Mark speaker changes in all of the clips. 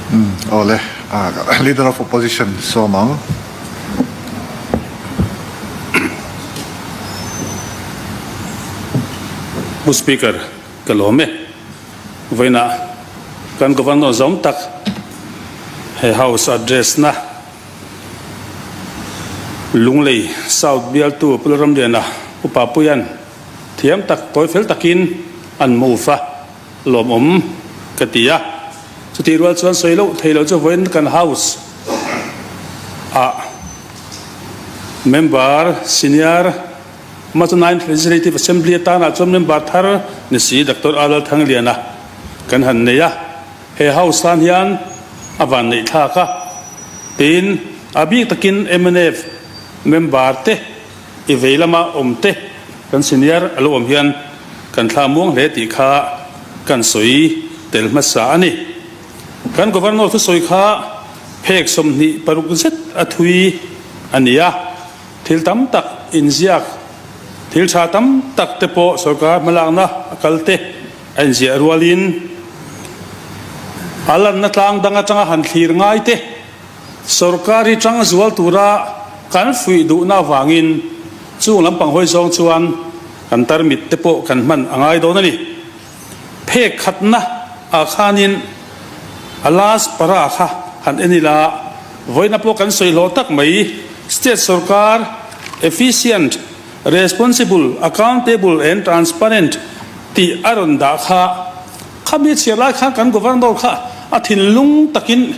Speaker 1: Awle, Leader of Opposition sawm ang.
Speaker 2: Pu Speaker, ka lawm e. Vawiinah kan Governor zawm tak he House address na Lunglei South bialtu Pu Lalramliana Upa Puia'n thiam tak tawi fel takin an move a, lawmawm ka ti a. Chutih rual chuan sawi loh thei loh chu vawiin kan House ah member senior Machu Ninth Legislative Assembly atana chuan member thar ni si Doctor Alal Thangliana kan han nei a, he House tan hian a van neih thlak a, tin a bik takin mnf member te i vei lama awm te kan senior a lo awm hian kan thla muang hle tih kha kan sawi tel hmasa a ni. Kan Governor thusawi kha phek 26 zet a thui a ni a. Thil tam tak inziak, thil tha tam tak te pawh sorkar hmalakna a kal te a inziah rualin a lanna tlang dang atanga han thlir ngai te sorkar hi tang zual tura kan fuih duhna avangin chung lampang hawi zawng chuan kan tarmit te pawh kan hman a ngai dawn a ni. Phek khatna ah khanin a last para kha han en ila, vawiina pawh kan sawi hlawh tak mai, State sorkar efficient, responsible, accountable and transparent tih a rawn dah kha, khami chhiar lai khan kan Governor kha a thinlung takin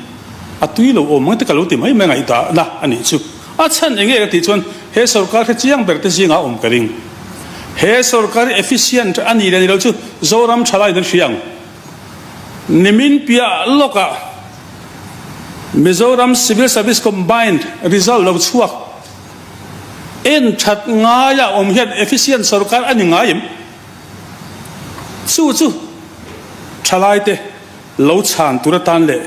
Speaker 2: a tui lo awm ang te ka lo ti mai mai ngaihdahna a nih chu. A chhan eng nge ka tih chuan he sorkar kha chiang ber te zingah a awm ka ring. He sorkar hi efficient a nih leh ni lo chu Zoram thalai in an hria ang. Nimin piah lawkah Mizoram Civil Service Combined result lo chhuak en that ngaia awm hian efficient sorkar a ni ngai em? Chu chu thalaite lo chhan tur atan leh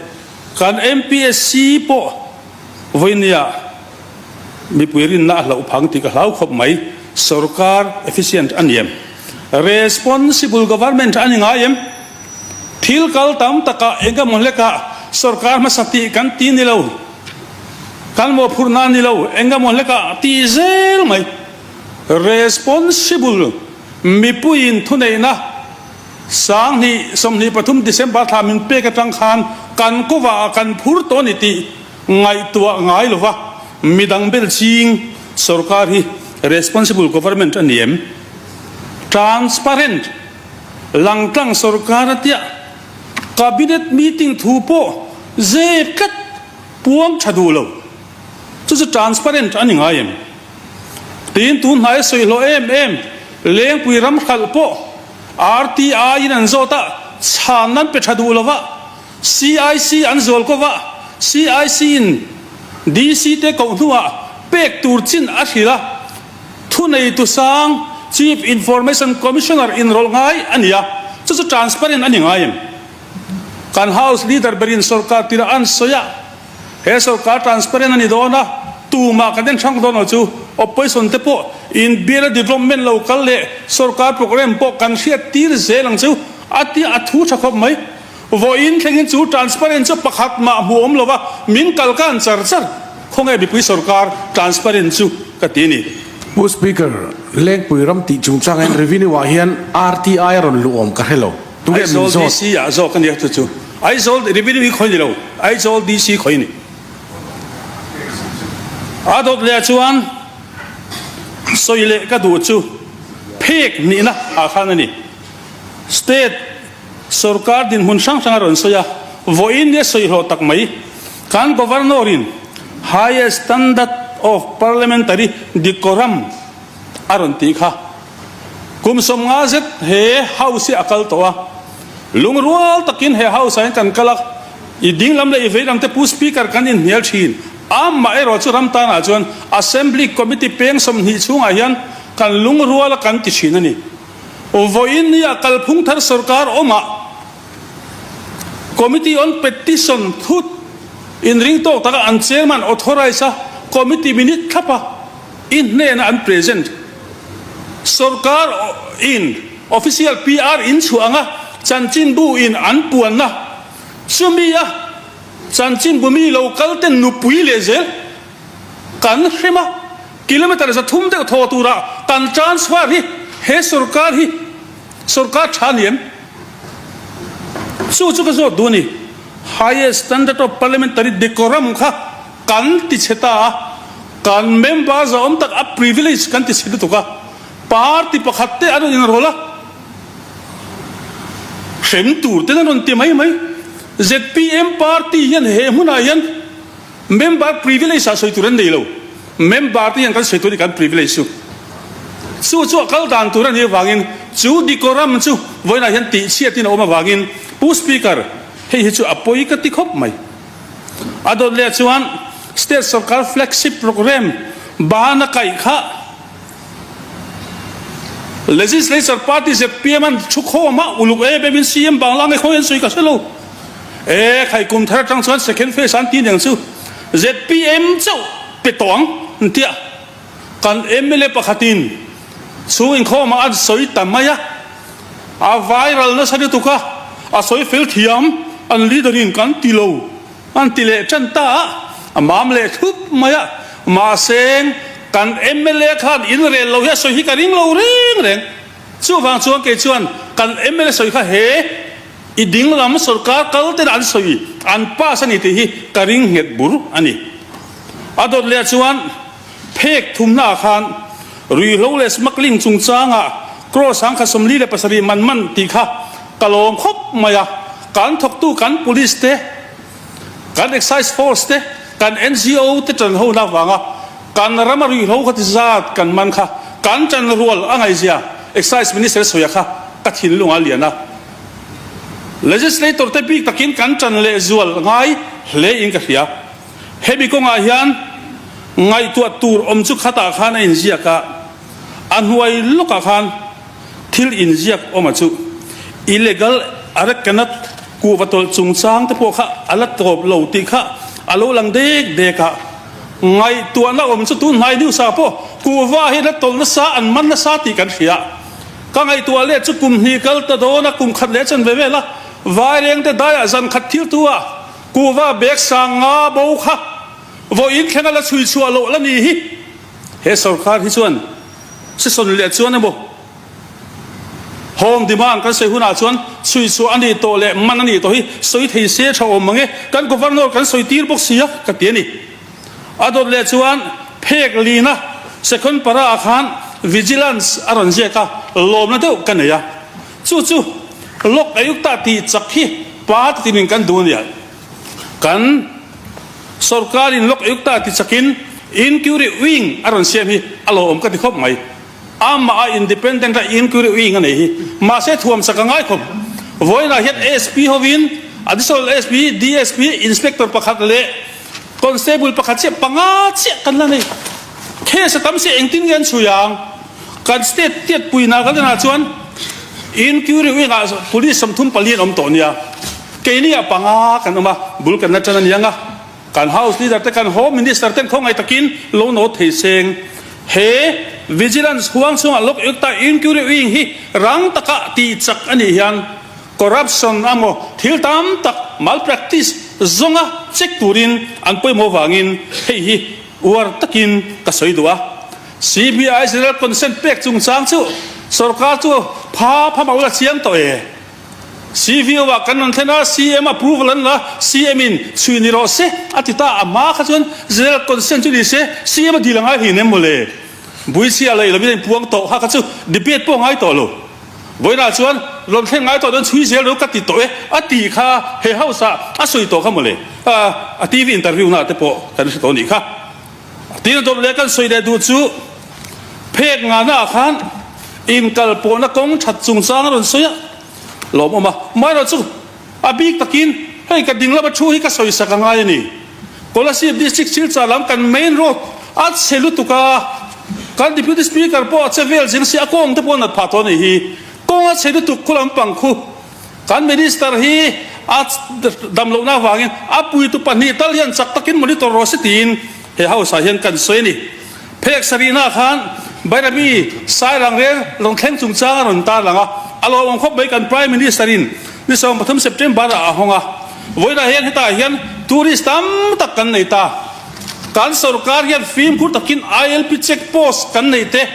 Speaker 2: kan MPSC pawh Vawinia mipui rinna a hlauh phang tih ka hlau khawp mai. Sorkar efficient a ni em? Responsible government a ni ngai em? Thil kal tam takah eng emaw hlekah sorkar hmasa tih kan ti ni lo, kan mawhphurhna a ni lo, eng emaw hlekah tih zel mai. Responsible mipuiin thuneihna 2023 December thla min pek atang khan kan kawvah kan phur tawh a ni tih ngaihtuah ngai lova midang bel ching sorkar hi responsible government a ni em? Transparent langtlang sorkar a tia cabinet meeting thu pawh zep tlat puang tha duh lo chu chu transparent a ni ngai em? Tiin tun hnai a sawi hlawh em em Lengpui ram hralh pawh RTI in an zawt a chhan nan pe tha duh lova CIC an zual ko va, CIC in DC te koh hnuah pek tur chin a hrilh a, thuneitu sang Chief Information Commissioner inrawlh ngai a ni a, chu chu transparent a ni ngai em? Kan House Leader berin sorkar tirah an sawi a, he sorkar transparent a ni dawn a, tumah kan en hrang dawn lo chu Opposition te pawh in biala development lo kal leh sorkar programme pawh kan hriat tir zel ang chu a ti a thu tha khawp mai. Vawiin thlengin chu transparent chu pakhat mah hmuh awm lova min kal kan char char. Khawnge mipui sorkar transparent chu ka ti a ni.
Speaker 3: Pu Speaker, Lengpui ram tih chungchang hian Revenue ah hian RTI a rawn luh awm ka hre lo. Tunge min
Speaker 2: Aizawl
Speaker 3: zawt?
Speaker 2: DC ah zawk a nia chu chu. Aizawl Revenue hi khawi ni lo, Aizawl DC khawi ni. A dawt leh ah chuan sawi leh ka duh chu phek nihna ah khan a ni. State Sorkar dinhmun hrang hrang a rawn sawi a, vawiin nia sawi hlawh tak mai. Kan Governor in Highest Standard of Parliamentary Decorum a rawn tih kha. Kum 50 zet he House hi a kal tawh a, lungrual takin he House ah hian kan kal a, i ding lam leh i vei lam te Pu Speaker kan inhnial thin. Amaherawh chu ram tanah chuan Assembly Committee peng 20 chhungah hian kan lungrual a kan ti thin a ni. Vawiin ni a kalphung thar sorkar awmah Committee on Petition thut inring tawk taka an chairman authorise a committee minute thlap a i hnena an present. Sorkar in official PR in chhuah anga chanchinbu in an puanna chumi a. Chanchinbu mi lo kal ten nupui leh zel kan hrem a, kilometre 300 deuh thaw tura kan transfer hi he sorkar hi sorkar tha ni em? Chu chu ka zawt duh a ni. Highest standard of parliamentary decorum kha kan ti chhe ta a, kan member zahawm tak a privilege kan ti chhe lutuk a, party pakhat te an rawn inrawlh a, hrem tur ten an rawn ti mai mai. Zpm party hian he hmunah hian member privilege ah sawi tur an nei lo. Member te hian kan sawi tur a ni kan privilege chu. Chu chu a kal dan tur a nih avangin chu decorum chu vawiinah hian tihchhiatin a awm avangin Pu Speaker hei hi chu a pawi ka ti khawp mai. A dawt leh chuan State sorkar flagship programme ban a kaih kha Legislature party zpm an thu khawm a, uluk em em in CM Bangla nge khawi an sawi ka hre lo. E khai kum thar atang chuan second phase an ti aniang chu zpm chauh pe tawh ang an ti a, kan mla pakhatin chhung inkhawmah an sawi ta mai a, a viral nasa lutuk a, a sawi fel thiam an leader in kan ti lo. An ti leh tan ta a, a mam leh thlup mai a, mahse kan mla khan in rel lo hi a sawi hi ka ring lo reng reng. Chuvang chuan kei chuan kan mla sawi kha he i ding lam sorkar kal ten an sawi an pass a ni tih hi ka ring nghet bur a ni. A dawt leh chuan phek thumna ah khan ruihhlo leh smuggling chungchangah crore 47 man man tih kha ka lawm khawp mai a. Kan thawktu kan Police te, kan Excise Force te, kan NGO te tan ho na vanga kan rama ruihhlo kha ti zat kan man kha kan tan rual a ngaihzia Excise Minister sawi a kha ka thinlung a lian a. Legislator te bik takin kan tan leh zual ngai hle in ka hria. Hemi kawngah hian ngaihtuah tur awm chu khatah khan a inziak a, a hnuai lawkah khan, Thil inziak awma chu illegal arecanut kuhva tawlh chungchang te pawh kha a la tawp lo tih kha a lo lang dek dek a. Ngaihtuahna awm chu tun hnai news ah pawh kuhva hi la tawlh nasa an man nasa tih kan hria. Ka ngaihtuah leh chu kum hnih kal ta dawn a kum khat leh chan ve vel a Vaireng te daiah zan khat thil tu a kuhva bag sang nga bo kha vawiin thleng a la chhui chhuah loh la ni hi. He sorkar hi chuan Season leh chuan emaw Home demand kan sawi hunah chuan chhui chhuah a nih tawh leh man a nih tawh hi sawi thei se tha awm mang e, kan Governor kan sawi tir bawk si a ka ti a ni. A dawt leh chuan phek lina second para ah khan Vigilance a rawn ziak a, lawmna deuh ka nei a, chu chu Lok Ayukta tih chak hi party tinin kan duh a nia. Kan sorkarin Lok Ayukta ti chakin Inquiry Wing a rawn siam hi a lo awm ka ti khawp mai. Amah a independent a Inquiry Wing a nei hi. Mahse thuam chak a ngai khawp. Vawiinah hian SP hovin Additional SP, DSP, Inspector pakhat leh Constable pakhat chiah panga chiah kan la nei. Case a tam si engtin nge an chhui ang? Kan state tiat puina kan enah chuan Inquiry Wing ah Police 34 an awm tawh nia. Keini ah panga kan awm a, bul kan la tan a ni ang a, kan House Leader te kan Home Minister ten khawngaih takin lo nawt thei seng. He Vigilance huang chhungah Lok Yukta Inquiry Wing hi rang taka tih chak a nih hian corruption amaw thil tam tak malpractice zawnga check turin an pawimawh vangin hei hi uar takin ka sawi duh a. CBI General Consent pek chungchang chu sorkar chu pha pha mah ula chiang tawh e. CVO ah kan rawn thlen a, CM approval an la, CM in chhui ni rawh se a ti ta, a hma kha chuan General Consent chu ni se, CM a dil a ngai hlin em mawle? Buichhia lei lovin a inpuang tawh kha kha chu debate pawh a ngai tawh lo. Vawiinah chuan rawn thlen ngai tawh dawn chhui zel ro ka ti tawh e a tih kha he house ah a sawi tawh kha mawle, a TV interview na te pawh kan hre tawh a nih kha. Tin a dawt leh kan sawi leh duh chu phek ngana ah khan inkal pawhna kawng that chungchang a rawn sawi a, lawmawm a. Amaherawh chu a bik takin hei ka ding lama thu hi ka sawi sak a ngai a ni. Kolasib District Silchar lam kan main road a chhe lutuk a, kan Deputy Speaker pawh a che vel zing si a kawng te pawh a nat phah tawh a nih hi. Kawng a chhe lutuk khu lampang khu Kan Minister hi a dam lohna avangin a puitu pahnih tal hian chak takin monitor rawh se tiin he house ah hian kan sawi a ni. Phek sarihna khan Bairabi Sairang rel rawn thleng chungchang a rawn tarlang a, a lawmawm khawp mai kan Prime Minister in ni 13 September ah a hawng a. Vawiinah hian hetah hian tourist tam tak kan nei ta. Kan sorkar hian fimkhur takin ILP check post kan nei te,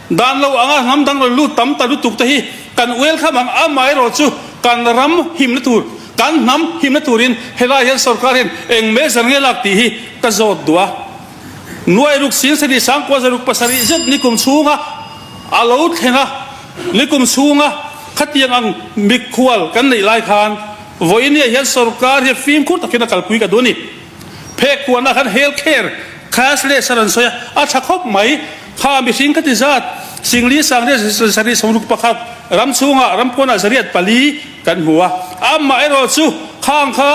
Speaker 2: dan lo anga hnam dang rawn lut tam ta lutuk te hi kan welcome ang amaherawh chu kan ram himna tur, kan hnam himna turin helai hian sorkar hian eng measure nge lak tih hi ka zawt duh a. Nuai ruk sing sarih sangkua zaruk pasarih zet nikum chhunga a lo thleng a, nikum chhunga khatiang ang mikhual kan neih lai khan vawinia hian sorkar hian fimkhur takin a kalpui ka duh a ni. Phek kuahna khan health care cashless a rawn sawi a, a tha khawp mai. Kha mihring ka ti zat, Singli Sangria sarih 61, ram chhungah ram pawnah zariat pali kan hmu a. Amaherawh chu khang kha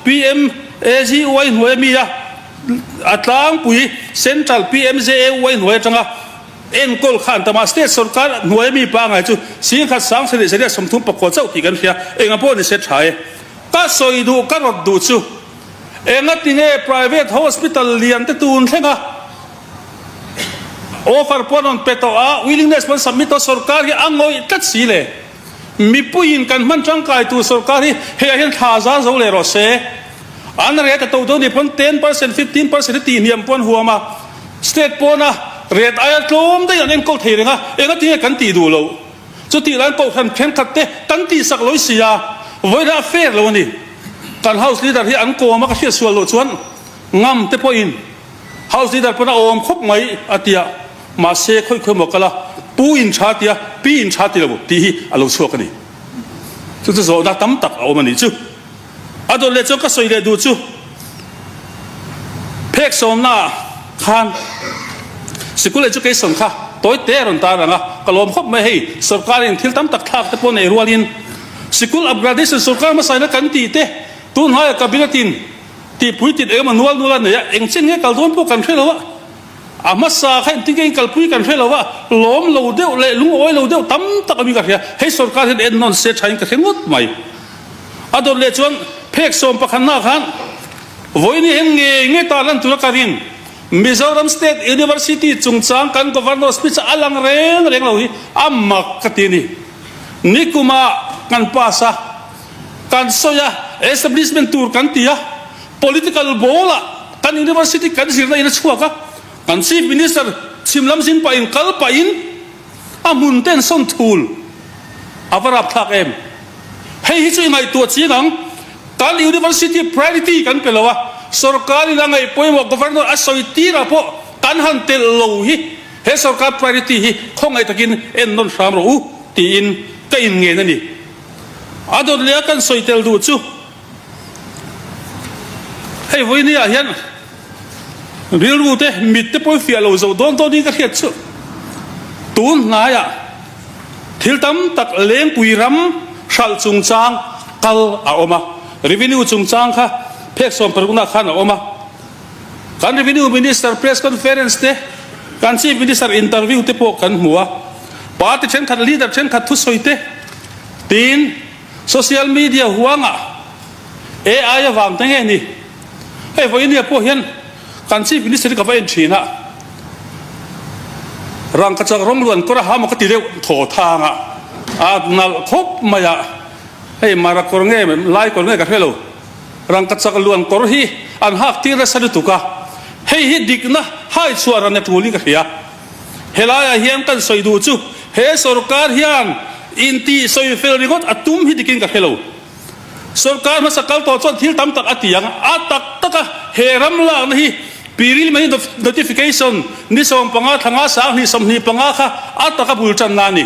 Speaker 2: PMAGY hnuai a mi a, a tlangpui Central PMJAY hnuai atanga enkawl kha an tam a, State sorkar hnuai a mi pangngai chu Singkhat sang sarih zariat 34 chauh tih kan hria, engah pawh ni se tha e. Ka sawi duh ka rawt duh chu. Engati nge private hospital lian te tun thleng a offer pawh an rawn pe tawh a, willingness pawh an submit tawh a, sorkar hi a ngawih tlat si le. Mipuiin kan hman tangkai tur sorkar hi hei ah hian thla zar zo leh rawh se. An rate a to dawn nih pawn 10%, 15% hi tihhniam pawh an huam a, state pawna rate aia tlawm daih an enkawl thei reng a, engati nge kan tih duh loh? Chutih laiin kohhran thenkhat te kan tihsak lawih si a, vawilah a fair lo a ni. Kan house leader hi an kawm a ka hriat sual loh chuan ngam te pawhin house leader pawn a awm khawp mai a ti a, mahse khawi khawi maw kal a, pu in tha ti a, pi in tha ti lo tih hi a lo chhuak a ni. Chu chu zawhna tam tak a awm a nih chu. A dawt leh chuan ka sawi leh duh chu phek sawmnaah khan sikul education kha tawi te a rawn tar ang a, ka lawm khawp mai hei sorkarin thil tam tak thlak te pawh nei rualin sikul upgradation sorkar hmasaina kan tih te tun hnaia cabinet in tihpui tit engemaw nual nual a nei a, eng chen nge kal dawn pawh kan hre lo a. A hmasa kha engtin nge inkalpui kan hre lo a, lawm lo deuh leh lungawi lo deuh tam tak awmin ka hria. Hei sorkar hian en nawn se thain ka hre ngawt mai. A dawt leh chuan phek sawm pakhatna khan vawiin hian ngei ngei ta lan tura ka rin. Mizoram State University chungchang kan Governor speech a lang reng reng lo hi a mak ka ti a ni. Nikumah kan pass a, kan sawi a, establishment tur kan ti a, Political ball ah kan university kan zirna in a chhuak a, kan Chief Minister chhim lam zin pahin kal pahin a hmun ten sawn thul a va rapthlak em. Hei hi chu i ngaihtuah chiang ang, kan university priority kan pe lo a, sorkar in a ngaih pawimawh Governor a sawi tir ah pawh kan han telh lo hi he sorkar priority hi khawngaih takin en nawn hram rawh u tiin ka in ngen a ni. A dawt leh a kan sawi tel duh chu. Hei vawinia ah hian rilru te mit te pawh fiah lo zo dawn dawn in ka hriat chu tun hnaiah thil tam tak lengpui ram hralh chungchang kal a awm a, revenue chungchang kha phek 16 ah khan a awm a, kan revenue minister press conference te kan chief minister interview te pawh kan hmu a, party thenkhat leader thenkhat thusawi te tin. Social media huangah AI avang te nge ni? Hei vawinia pawh hian kan Chief Minister hi ka va en thin a, rangkachak rawng luan kawr a ha maw ka ti deuh thaw thang a, a nalh khawp mai a, hei mara kawr nge lai kawr nge ka hre lo, rangkachak luan kawr hi an hak tir nasa lutuk a, hei hi dikna hai chhuah ran a tul in ka hria. Helaiah hian kan sawi duh chu he sorkar hian intih sawi fel ringawt a tum hi dikin ka hre lo. Sorkar hmasa kal tawh chuan thil tam tak a ti ang. A tak taka he ram lakna hi Preliminary Notification ni 15 thla nga 20 25 kha a taka bul tanna a ni.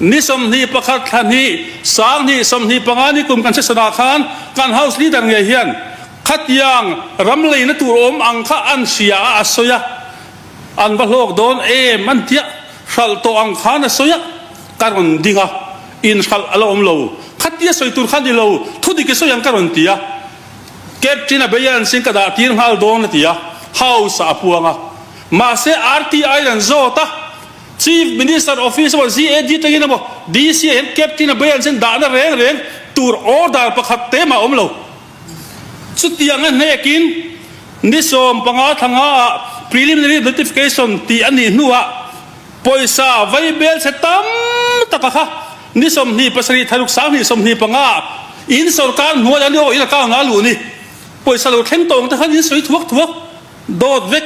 Speaker 2: Ni 21 thla hnih 20 25 ni kum kan hresanah khan kan House Leader ngei hian khatiang ram leina tur awm ang kha an hria a a sawi a. An va hlawk dawn em an tia hralh tawh ang khan a sawi a, ka rawn ding a, in hralh a la awm lo, khatia sawi tur kha ni lo, thu dik i sawi ang ka rawn ti a, Captain a bei an sin ka dah tir nghal dawn a ti a, House ah a puang a, mahse RTI an zawt a, Chief Minister Office emaw GAD tangin emaw DC ah hian Captain a bei an sin dahna reng reng tur order pakhat te mah a awm lo. Chutiang a hnekin ni 15 thla nga ah preliminary notification tih a nih hnuah pawisa vai bel chhe tam taka kha ni 27 tharuk 20 25 ah in sorkar hnuai a ni aw in account ah a luh ni. Pawisa lo thleng tawng te khan in sawi thuak thuak dawt vek.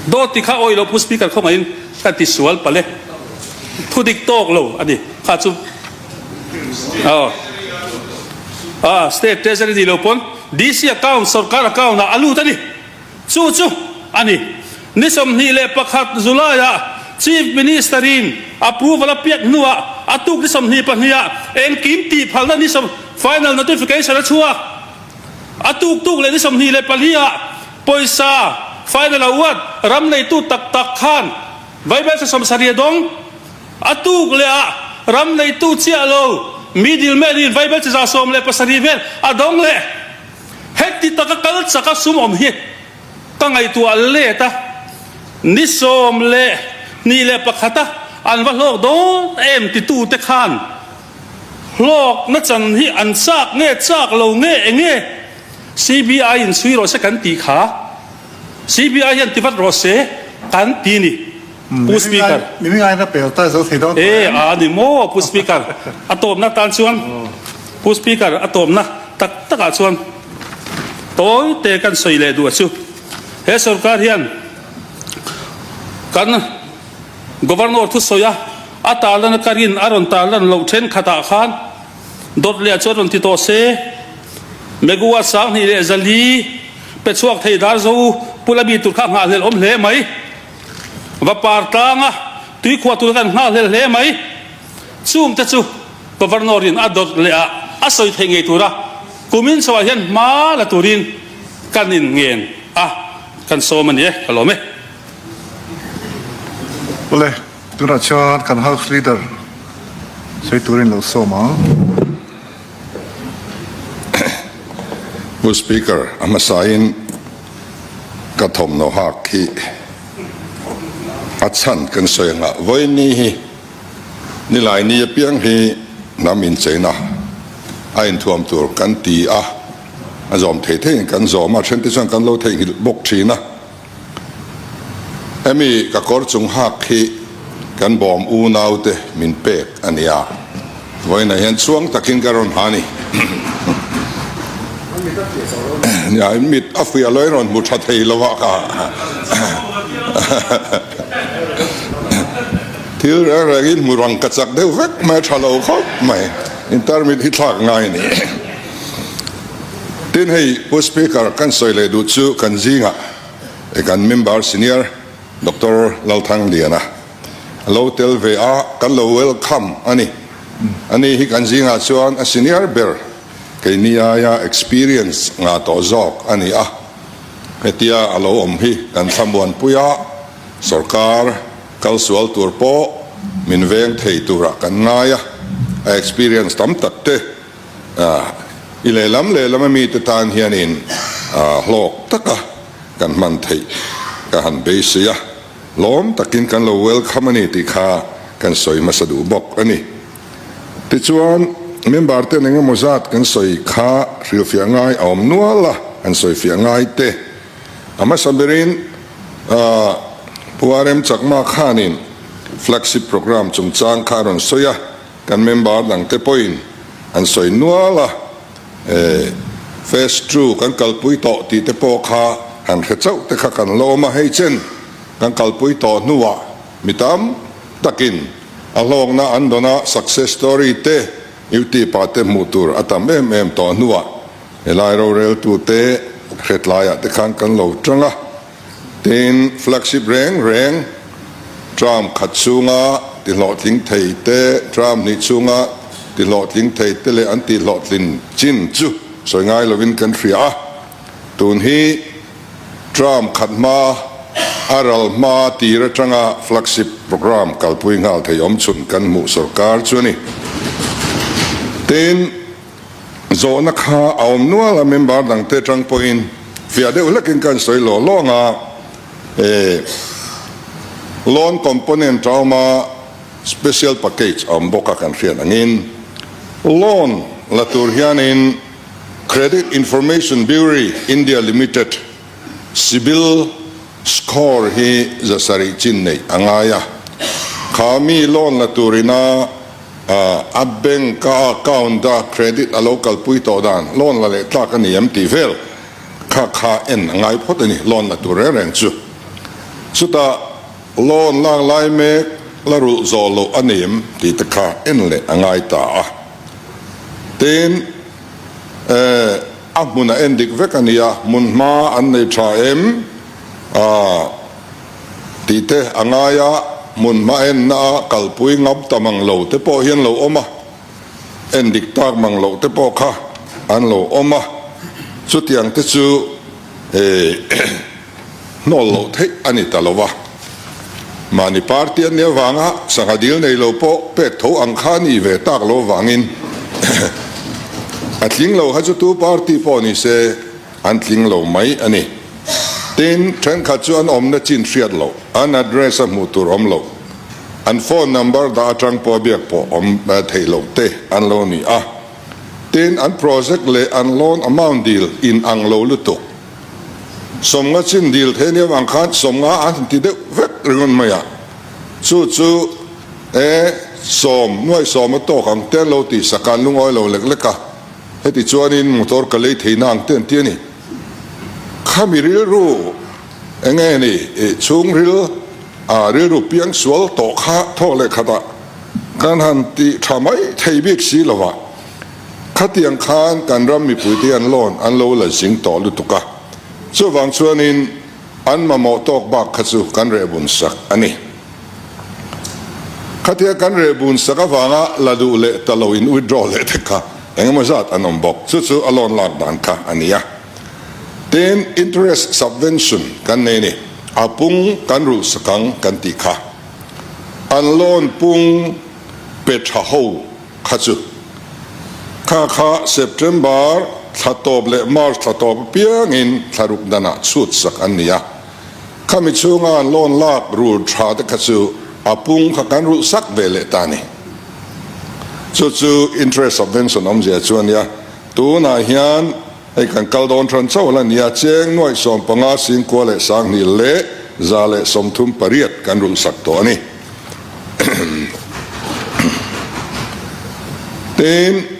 Speaker 2: Dawt ti kha awih lo Pu Speaker khawngaihin ka ti sual palh e. Thu dik tawk lo a ni kha chu. Aw. Ah, State Treasury ni lo pawn DC account, sorkar account ah a lut a ni. Chu chu a ni. Ni 21 July ah Chief Minister in approval a piak hnuah a tuk ni 22 ah engkim tih phalna ni sawm final notification a chhuak. A tuk tuk leh ni 24 ah pawisa final award ram neitu tak tak khan Vaibelchhe 70 a dawng. A tuk leh ah ram neitu chiah lo middle man in Vaibelchhe 17 vel a dawng leh. Heti taka kal chaka sum awm hi ka ngaihtuah let a, ni 21 a an va hlawk dawn em titute khan hlawkna chan hi an chak nge chak lo nge enge CBI in chhui rawh se kan tih kha CBI hian ti vat rawh se kan ti ni Pu Speaker. E a ni maw Pu Speaker a tawpna tan chuan Pu Speaker a tawpna tak takah chuan tawi te kan sawi leh duh a chu he sorkar hian kan Governor thusawi a a tarlan a karin a rawn tarlan loh thenkhatah khan dawt leh chuan rawn ti tawh se megawatt 2400 pe chhuak thei dar zo Pu Lami tur kha nghahhlelh awm hle mai. Va par tlanga tuikhuah tur kan nghahhlelh hle mai. Chungte chu Governor in a dawt leh a a sawi theih ngei tura kumin chhoah hian hma la turin kan in ngen a, kan sawm a ni e, ka lawm e.
Speaker 1: Awle, tunah chuan kan House Leader sawi turin lo sawm ang.
Speaker 4: Pu Speaker, a hmasain ka thawmhnaw hak hi a chhan kan sawi anga vawiin ni hi nilai ni apiang hi hnam incheina a inthuam tur kan ti a, a zawm thei theiin kan zawm a, then te chuan kan lo theihnghilh bawk thin a. Hemi ka kawr chung hak hi kan bawm unaute min pek a ni a, vawiinah hian chhuang takin ka rawn ha a ni. Nia, in mit a fuih a lo in rawn hmu tha thei lo a ka. Thil reng rengin hmu rang ka chak deuh vek mai a tha lo khawp mai, in tarmit hi thlak ngai a ni. Tin hei Pu Speaker kan sawi leh duh chu kan zingah kan member senior Doctor Lalthangliana a lo tel ve a, kan lo welcome a ni. Ani hi kan zingah chuan a senior ber keini aia experience ngah tawh zawk a ni a, hetia a lo awm hi kan thlamuanpui a, sorkar kal sual tur pawh min veng thei turah kan ngai a, a experience tam tak te I lehlam lehlam a mite tan hianin hlawk taka kan hman theih ka han beisei a, lawm takin kan lo welcome a ni tih kha kan sawi hmasa duh bawk a ni. Tichuan, member ten engemaw zat kan sawi kha hrilhfiah ngai a awm nual a, an sawifiah ngai te. A hmasa berin Pu RM Chakma khanin flagship programme chungchang kha a rawn sawi a, Kan member dangte pawhin an sawi nual a, Phase ii kan kalpui tawh tih te pawh kha han hre chauh te kha kan la awm a, hei chen kan kalpui tawh hnuah mi tam takin a hlawkna an dawn a, success story te YouTube ah te hmuh tur a tam em em tawh hnuah helai roreltute hretlaiah te khan kan lo tang a. Tin, flagship reng reng tram khat chhunga tihlawhtling thei te, tram hnih chhunga tihlawhtling thei te leh an tihhlawhtlin chin chu sawi ngai lovin kan hria a. Tun hi tram khat hma a ral hma tir atanga flagship programme kalpui nghal thei awmchhun kan hmuh sorkar chu a ni. Tin, Zawhna kha a awm nual a, member dangte atang pawhin fiah deuh hlekin ka insawi lawh lawng a, e loan component a awm a, special package a awm bawk a kan hriat angin loan la tur hianin Credit Information Bureau India Limited CIBIL score hi 700 chin neih a ngai a, kha mi loan la turina. A bank a account a credit a lo kalpui tawh dan loan la leh tlak a ni em tih vel kha kha en a ngai phawt a ni loan la tur reng reng chu. Chutah loan lak lai mek la rulh zawh loh a ni em tih te kha en leh a ngai ta a. Tin, a hmun a en dik vek a ni a, hmun hma an nei tha em? Tih te a ngai a, hmun hma enna a kalpui ngam ta mang lo te pawh hi an lo awm a, en dik tak mang loh te pawh kha an lo awm a, chutiang te chu hnawl loh theih a ni ta lo va. Mahni party an nih avanga sangha dil nei lo pawh pek tho ang kha a nih ve tak lo avangin a tling lo kha chu tu party pawh ni se, An tling lo mai a ni. Tin, thenkhat chu an awmna chin hriat loh, an address a hmuh tur awm loh, an phone number dah atang pawh biak pawh awm theih loh te an lo ni a. Tin, an project leh an loan amount dil in ang lo lutuk. Sawmnga chin dil thei nia vang khan sawmnga an ti deuh vek ringawt mai a. Chu chu e sawm, nuaihsawm a tawk ang te an lo tihsak a, an lungawi lo lek lek a. Heti chuanin motor ka lei theihna ang te an ti a ni. Khami rilru eng nge ni i chhungril a rilru piang sual tawh kha thawk leh khatah kan han ti tha mai thei bik si lo va. Khatiang khan kan ram mipuite hian loan an lo la zing tawh lutuk a. Chuvang chuanin an mamawh tawk bak kha chu kan reh bun sak a ni. Khatia kan reh bun sak avanga la duh leh ta lo in withdraw leh te kha engemaw zat an awm bawk. Chu chu a loan lak dan kha a ni a. Tin, interest subvention kan nei ni. A pung kan rulh sak ang kan tih kha. An loan pung pe tha ho kha chu. Kha kha September thla tawp leh March thla tawp apiangin thla ruk danah chhut sak an ni a. Khami chhunga an loan lak rul tha te kha chu a pung kha kan rulh sak ve leh ta a ni. Chu chu interest subvention awmzia chu a nia. Tunah hian hei kan kal dawn than chauh la nia, cheng nuaih 15 singkua leh 20 leh 138 kan rulh sak tawh a ni. Tin,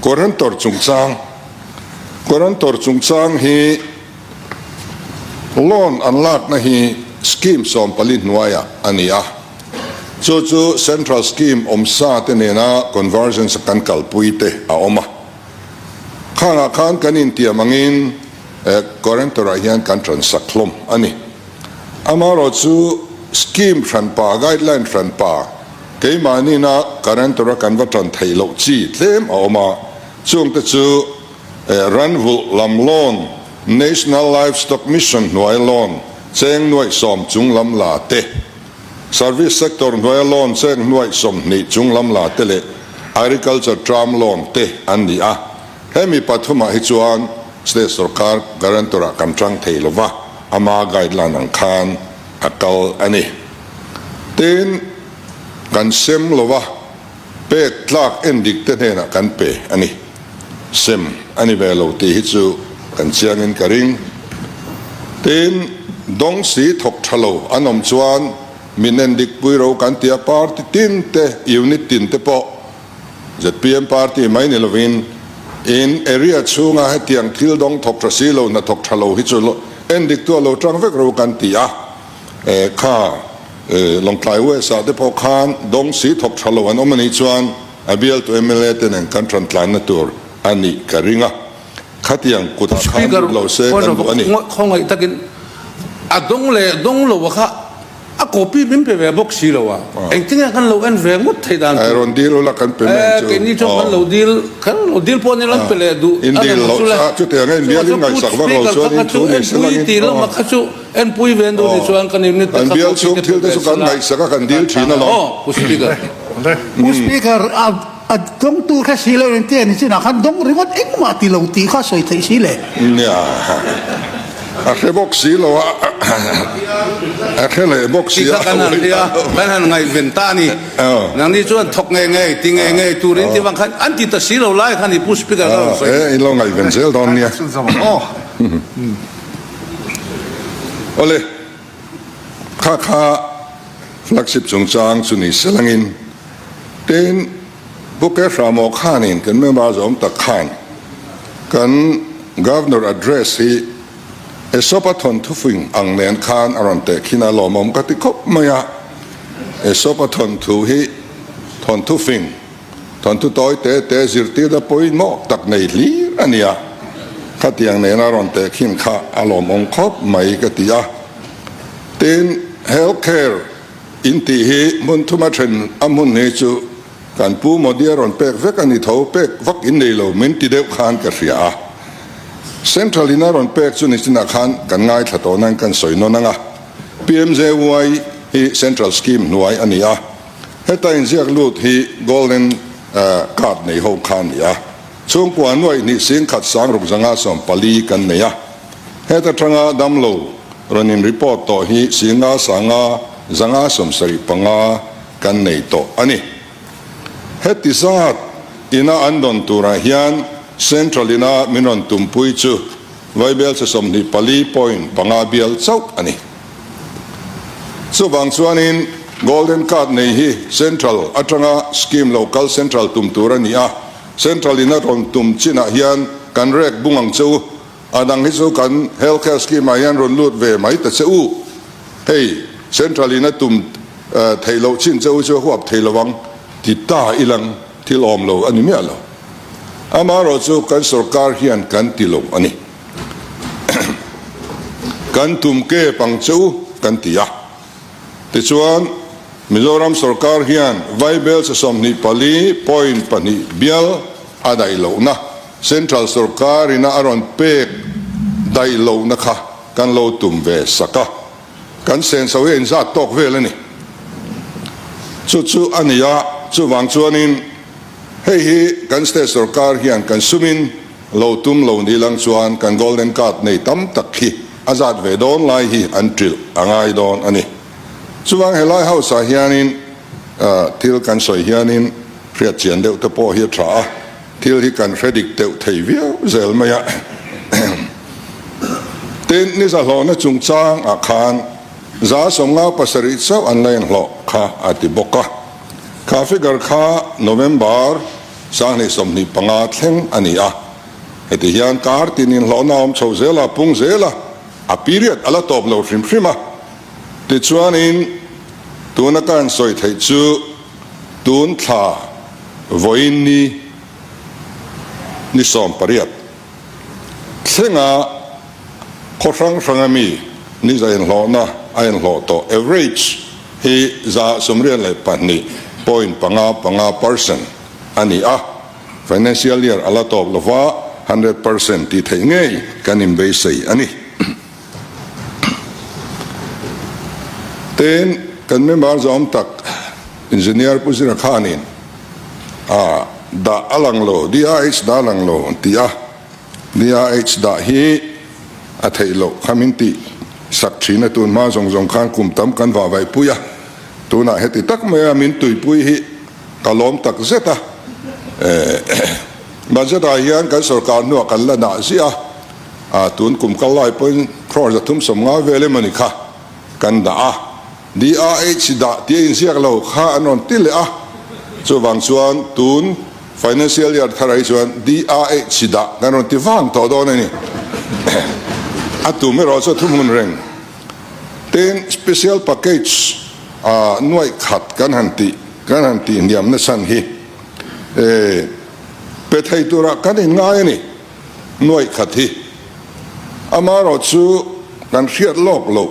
Speaker 4: Guarantor chungchang Guarantor chungchang hi loan an lakna hi scheme 14 hnuaiah a ni a, chu chu central scheme awmsa te nena convergence kan kalpui te a awm a. Khangah khan kan intiam angin guarantor ah hian kan transak hlawm a ni. Amaherawh chu scheme hranpa, guideline hranpa keimahniina guarantor a kan va tan theih loh chi tlem a awm a. Chungte chu Ranvulh lam loan, National Livestock Mission hnuai loan, cheng nuaih sawm chung lam la te, Service Sector hnuaia loan cheng nuaih 20 chung lam la te leh Agriculture Term Loan te an ni a. Hemi pathumah hi chuan State sorkar guarantor ah kan tang thei lova, ama guideline ang khan a kal a ni. Tin, kan sem lova. Pek tlak en dik te hnenah kan pe a ni. Sem a ni ve lo tih hi chu kan chiangin ka ring. Tin, dawng si thawk tha lo an awm chuan min en dik pui ro kan ti a, party tin te, unit tin te pawh zpm party mai ni lovin in area chhunga hetiang thil dawng thawk tha si lo, hnathawk tha lo hi chu en dik tu a lo tang vek ro kan ti a. Kha Lawngtlai West ah te pawh khan dawng si thawk tha lo an awm a nih chuan a bialtu mla te nen kan tan tlanna tur a nih ka ring a, khatiang kutah khan
Speaker 2: Speaker
Speaker 4: lut lo se kan duh a ni.
Speaker 2: Khawngaih takin a dawng leh dawng lo a kha a copy min pe ve bawk si lo a, engtin nge kan lo en ve ngawt theih dan
Speaker 4: tur. Rawn deal ula kan pe mai ang chu.
Speaker 2: Keini chuan kan lo deal, kan lo deal pawh ni lan pe leh duh
Speaker 4: In deal loh chu chutiang a inbial in ngaihsak vak lo chuan in thu ni se langin.
Speaker 2: Speaker kha chu enpui tih lamah kha chu Enpui ve an duh nih chuan kan unit te
Speaker 4: Kan
Speaker 2: kha
Speaker 4: bial
Speaker 2: copy
Speaker 4: chhung
Speaker 2: te
Speaker 4: thil te
Speaker 2: pe
Speaker 4: chu
Speaker 2: ve
Speaker 4: kan
Speaker 2: sela
Speaker 4: ngaihsak a kan dil
Speaker 2: kan
Speaker 4: thin
Speaker 2: tan
Speaker 4: alawm.
Speaker 2: aw Pu Speaker.
Speaker 5: Pu Speaker a a dawngtu kha si lo in tia ni chinah khan dawng ringawt engmah ti lo tih kha sawi theih si le.
Speaker 4: Nia a hre bawk si lo a a hre leh bawk si
Speaker 2: Ti
Speaker 4: a.
Speaker 2: kha kan han hria kan han ngaihven ta a ni. Nangni chuan thawk ngei ngei ti ngei ngei turin ti vang khan an ti ta si lo lai kha ni Pu Speaker ka rawn sawi.
Speaker 4: E in lo ngaihven zel dawn nia. Awle, kha kha. Flagship chungchang chu ni selangin tin Pu Kehramo khanin kan member zawm tak khan kan Governor address hi Aesop-a thawnthu fing ang nen khan a rawn tehkhin a, lawmawm ka ti khawp mai a. Aesop-a thawnthu hi thawnthu fing, thawnthu tawi te te zirtirna pawimawh tak nei hlir a ni a, khatiang nena rawn tehkhin kha a lawmawm khawp mai ka ti a. Tin, health care in tih hi hmun thuma then a hmun hi chu Kan Pu Modi a rawn pek vek a ni tho, pek vak in nei lo min ti deuh khan ka hria a. Central in a rawn pek chu nichinah khan kan ngaithla tawh nain kan sawi nawn ang a. PMJY hi Central scheme hnuai a ni a, heta inziak lut hi Golden Card nei ho kha a ni a. Chhungkua nuaih hnih singkhat sangruk zanga 14 kan nei a. Heta tanga damlo rawn in report tawh hi singa sanga zanga 75 kan nei tawh a ni. Heti zat ina an dawn turah hian Central ina min rawn tumpui chu Vaibelchhe 24.5 bial chauh a ni. Chuvang chuanin Golden Card nei hi Central atanga scheme lo kal Central tum tur a ni a, Central ina rawn tum chinah hian kan rek bung ang che u. A dang hi chu kan Health Care Scheme ah hian rawn lut ve mai ta che u. Hei Central in a tum theih loh chin che u chu a huap thei lo ang ti ta ilang thil awm lo a ni miah lo. Amaherawh chu kan sorkar hian kan ti lo a ni. Kan tum kep ang che u kan ti a. Tichuan Mizoram sorkar hian Vaibelchhe 24.2 bial a daih lohna Central sorkar ina a rawn pek daih lohna kha kan lo tum ve sak a, kan senso hi a inzat tawk vel a ni. Chu chu a ni a, chuvang chuanin hei hi kan state sorkar hian kan sumin lo tum lo ni lang chuan kan golden card nei tam tak hi a zat ve dawn lai hi an trilh a ngai dawn a ni. Chuvang helai house ah hianin thil kan sawi hianin hriatchian deuh te pawh hi a tha a. Thil hi kan hre dik deuh thei viau zel mai a. Tin, ni zahlawhna chungchang ah khan 57 chauh an la inhlawh kha a ti bawk a. Kha figure kha November 2025 thleng a ni a. Heti hian kar tin inhlawhna a awm chho zel a, pung zel a, a period a la tawp lo hrim hrim a. Tichuanin tuna ka han sawi theih chu tun thla vawiin ni ni 18 thlenga khaw hrang hranga mi ni za inhlawhna a inhlawh tawh average hi 92.55 percent a ni a, financial year a la tawp lova 100% tih theih ngei kan inbeisei a ni. Tin, kan member zawm tak Engineer Pu Zira khanin a dah a lang lo, DIH dah a lang lo an ti a, DIH dah hi a theih loh kha min tih sak thin a, tun hma zawng zawng khan kum tam kan vah vaihpui a, tunah heti tak maia min tuipui hi ka lawm tak zet a, budget ah hian kan sorkar hnuah kan la dah ziah a. A, tun kum kal lai pawhin crore 350 vel emaw ni kha kan dah a, DRH dah tih a inziak lo kha an rawn ti leh a, chuvang chuan tun financial year thar ah hi chuan DRH dah kan rawn ti vang tawh dawn a ni. A tum erawh chu a thuhmun reng. Tin, special package a nuaih khat kan han tih kan han tih hniam nachhan hi e pe thei turah kan inngai a ni. Nuaih khat hi amaherawh chu kan hriat lawk loh,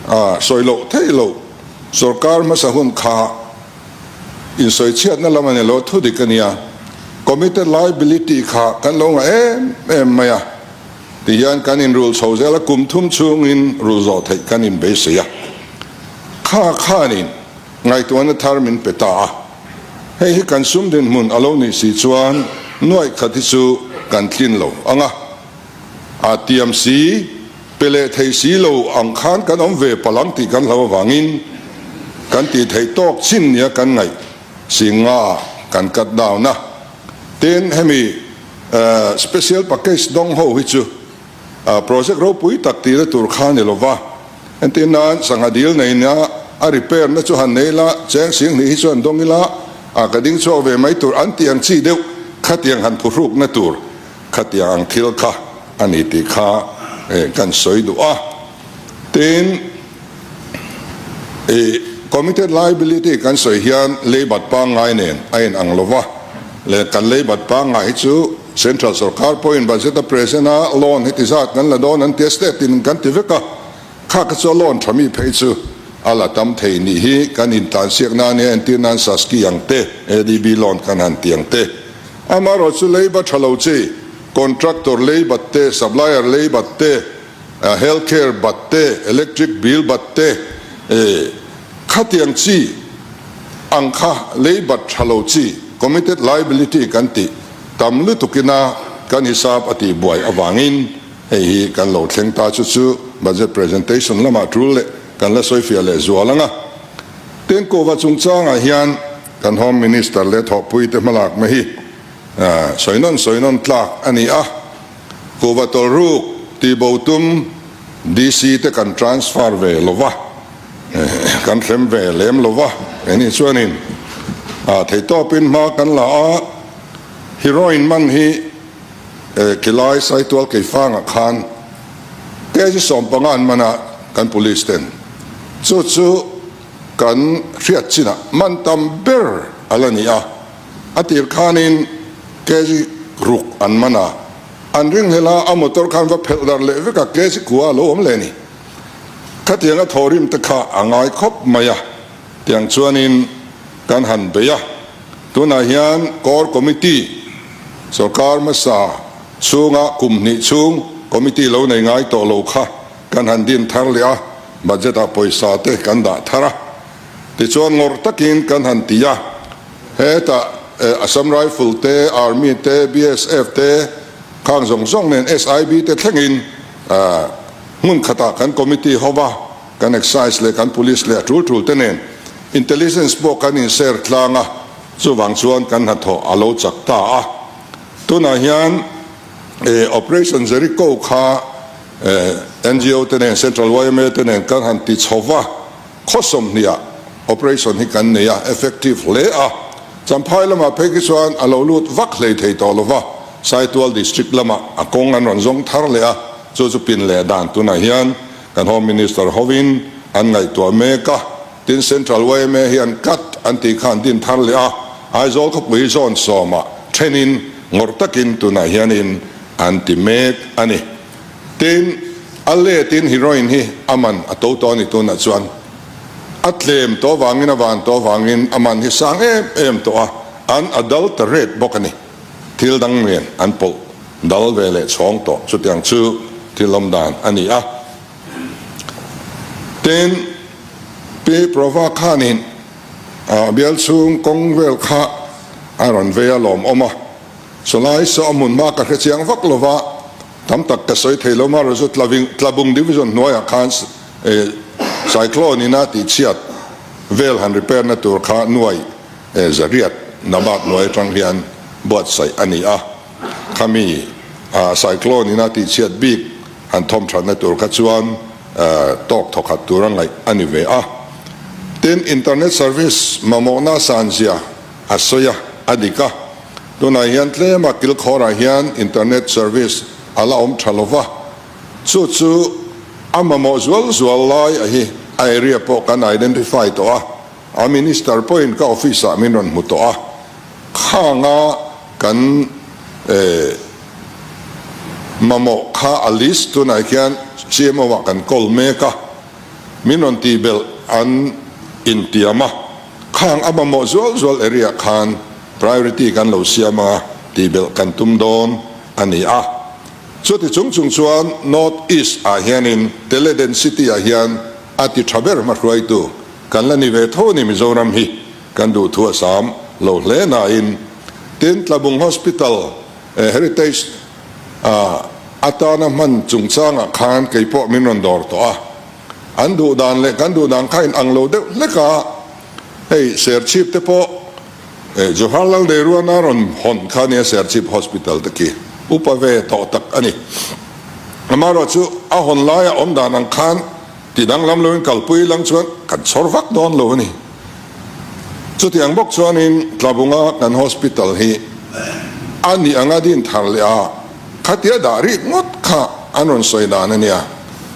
Speaker 4: a sawi loh theih loh, sorkar hmasa hun kha insawi chhiatna lam a ni lo, thu dik a nia, committed liability kha kan lo ngah em em mai a, tihian kan inrul chho zel a, kum thum chhungin rul zawh theih kan inbeisei a, kha khanin ngaihtuahna thar min pe ta a. Hei hi kan sum dinhmun a lo nih si chuan nuaih khat hi chu kan tlin lo ang a, a tiam si, pe leh thei si lo ang khan kan awm ve palh ang tih kan hlau avangin kan tih theih tawk chin nia kan ngaih si nga kan cut down a. Tin, hemi special package dawng ho hi chu project ropui tak tihna tur kha ni lova, entir nan sangha dil neina. a repair na chu han nei ila, cheng 2000 hi chuan dawng ila, a ka ding chhuak ve mai tur an tih ang chi deuh khatiang han phuhrukna tur khatiang ang thil kha a ni tih kha kan sawi duh a. Tin, i committed liability kan sawi hian leibat pangngai nen a inang lo va, leh kan leibat pangngai hi chu Central sorkar pawhin budget a present a, loan heti zat kan la dawn an tia state in kan ti vek a, kha kha chu a loan tha mi phei chu a la tam thei nih hi kan intlansiak nan nia entir nan Saski ang te, ADB loan kan han ti ang te. Amaherawhchu chu leiba tha lo chi, contractor leibat te, supplier leibat te, Health care bat te, electric bill bat te, khatiang chi ang kha lei bat tha lo chi, committed liability kan tih tam lutukina kan hisap a tih buai avangin hei hi kan lo thleng ta chu chu budget presentation lamah tul leh kan la sawifiah leh zual ang a. Tengkova chungchangah hian kan Home Minister leh thawhpuite hmalakna hi sawi nawn sawi nawn tlak a ni a. Kuhva tawlhruk tihbo tum DC te kan transfer ve lo va, kan hrem ve lem lo va, keini chuanin theihtawpin hma kan la a, heroin man hi khilai Saitual Keifangah khan kg 15 an man a kan police ten chu chu kan hriat chinah man tam ber a la ni a. A tir khanin kg ruk an man a, an ringhlel a, a motor khan va phelh dar leh vek a, kg kua a lo awm leh ni. Khatianga thawhrim te kha a ngai khawp mai a, tiang chuanin kan han bei a. Tunah hian Core Committee sorkar hmasa chhunga kum hnih chhung committee lo nei ngai tawh lo kha kan han din thar leh a, budget ah pawisa te kan dah thar a. Tichuan ngawrh takin kan han ti a, hetah Assam Rifle te, Army te, BSF te, khang zawng zawng nen SIB te thlengin hmun khatah kan committee ho va, kan Excise leh kan Police leh a tul tul te nen Intelligence pawh kan in share tlang a, chuvang chuan kan hnathawh a lo chak ta a. Tunah hian Operation Jericho kha NGO te nen Central yma te nen kan han ti chho va, Khaw 20 ah operation hi kan nei a, effective hle a. Champhai lamah phei khi chuan a lo lut vak hlei thei tawh lova, Saitual District lamah a kawng an rawn zawng thar leh a, chu chu pin leh dan tunah hian kan Home Minister hovin an ngaihtuah mek a. Tin, Central yma hian cut an tih kha an din thar leh a, Aizawl khawpui zawn sawmah thenin ngawrh takin tunah hianin an ti mek a ni. Tin, a letin heroin hi a man a to tawh a ni tunah chuan a tlem tawh avangin a van tawh avangin a man hi sang em em tawh a, an adulterate bawk a ni. Thil dang nen an pawlh dal ve leh chhawng tawh chutiang chu thil awm dan a ni a. Tin, Pi Prova khanin a bial chhung kawng vel kha a rawn vei a lawmawm a, Sawlai saw a hmun hma ka hre chiang vak lova, tam tak ka sawi thei lo ma Razu Tlabung Division hnuaiah khan Cyclone in a tihchhiat vel han repair na tur kha nuai zariat Nabat hnuai atang hian buatsaih a ni a, khami Cyclone in a tihchhiat bik han thawm thatna tur kha chuan tawk thawkhat tur a ngaih a ni ve a. Tin, Internet service mamawhna sanzia a sawi a, a dik a. Tunah hian tlema kilkhawrah hian internet service a la awm tha lova, chu chu a mamawh zual zual lai a hi a area pawh kan identify tawh a, a minister pawhin ka office ah min rawn hmu tawh a, khanga kan mamawh kha a list tunah khian CMO ah kan call mek a, min rawn tihbelh an intiam a, khang a mamawh zual zual area khan Priority kan lo siam a, tihbelh kan tum dawn a ni a. Chuti chung chung chuan North East ah hianin tele density ah hian a ti tha ber hmahruaitu kan la ni ve tho a ni Mizoram hi kan duhthu a sam lo hle nain tin Tlabung Hospital Heritage atana hman chungchangah khan keipawh min rawn dawr tawh a, an duh dan leh kan duh dan kha in ang lo deuh hlek a, hei Serchhip te pawh Jawaharlal Nehru-a rawn hawn kha nia Serchhip Hospital te khi upa ve tawh tak a ni. Amaherawhchu a hawn laia awm dan ang khan ti danglam loin kalpui lang chuan. kan chhawr vak dawn lo a ni. Chutiang bawk chuanin Tlabunga kan hospital hi a nih anga din thar leh a, khatia dah rik ngawt kha an rawn sawi dan a nia.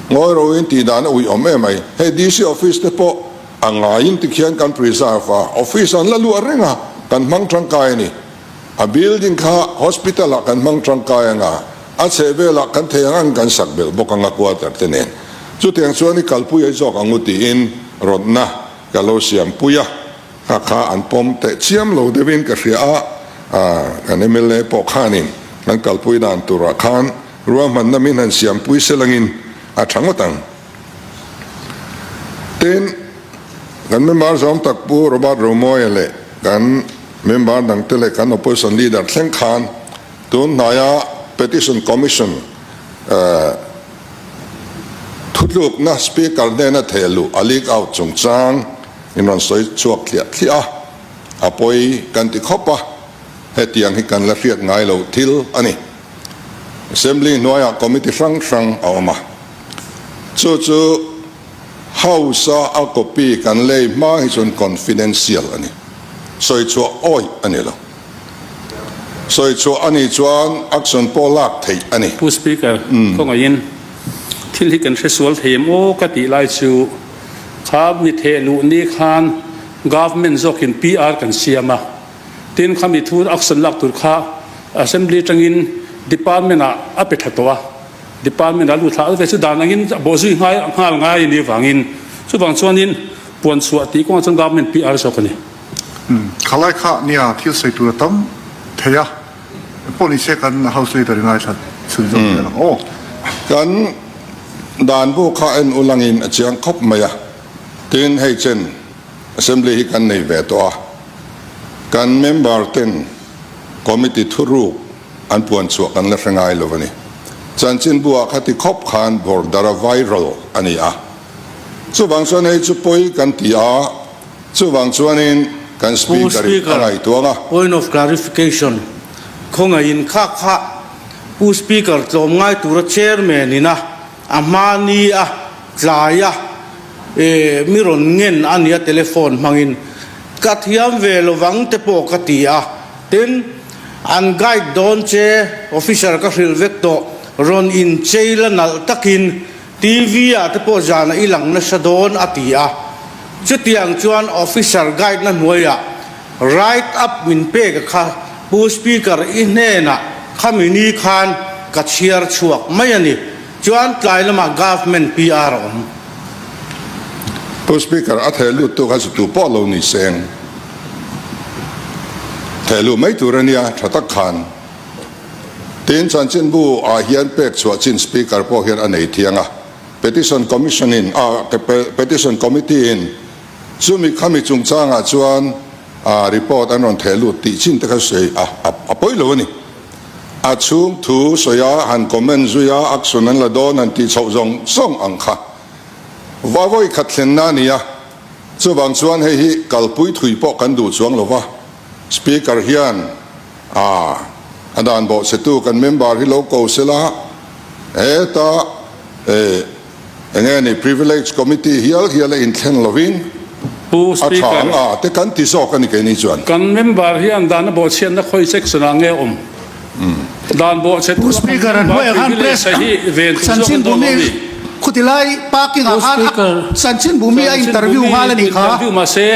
Speaker 4: Ngawi roin tih dan a uih awm em mai. Hei DC office te pawh a ngaiin tikhian kan preserve a, office an la luah reng a, kan hmang tangkai a ni. A building kha hospital ah kan hmang tangkai anga, a chhehvelah kan thei ang ang kan sak belh bawk anga quarter te nen. Chutiang chuan i kalpui ai zawk ang u tiin rawtna ka lo siampui a, kha kha an pawm teh chiam lo deuhin ka hria a, kan mla pawh khanin kan kalpui dan turah khan ruahmanna min han siampui selangin a tha ngawt ang. Tin, kan member zawm tak Pu Robert Romawia leh kan Member dangte leh kan Opposition Leader thleng khan tun hnaia Petition Commission thutlukna Speaker hnena theh luh a leak out chungchang in rawn sawi chhuak thliah thliah a, a pawi kan ti khawp a, hetiang hi kan la hriat ngai lo thil a ni. Assembly hnuaiah committee hrang hrang a awm a, chu chu House-a a copy kan lei hma hi chuan confidential a ni. Sawi chhuah awih a ni lo. Sawi chhuah a nih chuan action pawh lak theih a ni.
Speaker 2: Pu Speaker, khawngaihin thil hi kan hre sual thei em aw ka tih lai chu kha mi theh luh ni khan Government zawkin PR kan siam a, tin kha mi thu action lak tur kha Assembly atangin Department ah a pe tha tawh a. Department a lut thlah ve chu dan angin a bawhzui ngai nghal ngai a nih avangin chuvang chuanin puan chhuah tih kawngah chuan government PR zawk a ni.
Speaker 1: Khalai kha nia thil sawi tur a tam thei a, pawh ni se kan house leader i ngaithla chhun zawk zel ang aw.
Speaker 4: Kan dan bu kha en ulangin a chiang khawp mai a, tin hei chen assembly hi kan nei ve tawh a, kan member ten committee thuruk An puan chhuah kan la hre ngai lo a ni. Chanchinbu ah khati khawp khan bawrdar a viral a ni a. Chuvang chuan hei chu pawi kan ti a, chuvang chuanin kan
Speaker 6: Pu
Speaker 4: Speaker in a
Speaker 6: Speaker,
Speaker 4: ngaihtuang a.
Speaker 6: Point of clarification, Khawngaihin kha kha Pu Speaker tlawm ngai tura Chairman in a a hma ni a tlai a e mi rawn ngen a nia telephone hmangin ka thiam ve lovang te pawh ka ti a. Tin, an guide dawn che, officer ka hrilh vek tawh, rawn inchei la nalh takin TV ah te pawh zanah i lang nasa dawn a ti a. Chutiang chuan officer guide na hnuaiah write up min pek a kha Pu Speaker i hnenah khami ni khan ka chhiar chhuak mai a ni. Chuan tlai lamah government PR a awm.
Speaker 4: Pu Speaker, a theh lut tu kha chu tu pawh lo ni seng. Theh luh mai tur a nia, tha tak khan. Tin, chanchinbu ah hian pek chhuah chin Speaker pawh hian a nei thiang a. Petition Commission in, ah, Petition Committee in chumi khami chungchangah chuan report an rawn theh lut tih chin te kha sawi a, a pawi lo a ni. A chhung thu sawi a, han comment zui a, action an la dawn han tih chhoh zawng zawng ang kha. Vawi khat thlenna a ni a, chuvang chuan hei hi kalpui thui pawh kan duh chuang lo va, Speaker hian a a dan bawhchhetu kan member hi lo ko sela, heta eh Eng nge ni Privilege Committee hial hial a inthlen lovin
Speaker 2: Pu
Speaker 4: a tha
Speaker 2: Speaker.
Speaker 4: ang a te kan ti zawk a ni keini chuan.
Speaker 2: Kan member hian dan a bawhchhiatna khawi section ah nge awm? Dan bawhchhe
Speaker 5: Pu
Speaker 2: tura kan
Speaker 5: Speaker, an
Speaker 2: member
Speaker 5: hnuaiah khan
Speaker 2: privilege
Speaker 5: press
Speaker 2: a hi ven tur zawk an
Speaker 5: Chanchinbu
Speaker 2: dawn
Speaker 5: mi
Speaker 2: lo ni.
Speaker 5: khutilai parking ah
Speaker 7: Pu
Speaker 5: khan
Speaker 7: Speaker.
Speaker 5: Chanchinbu mi a
Speaker 2: Chanchinbu
Speaker 5: interview
Speaker 2: mi
Speaker 5: nghal a nih kha.
Speaker 2: interview mahse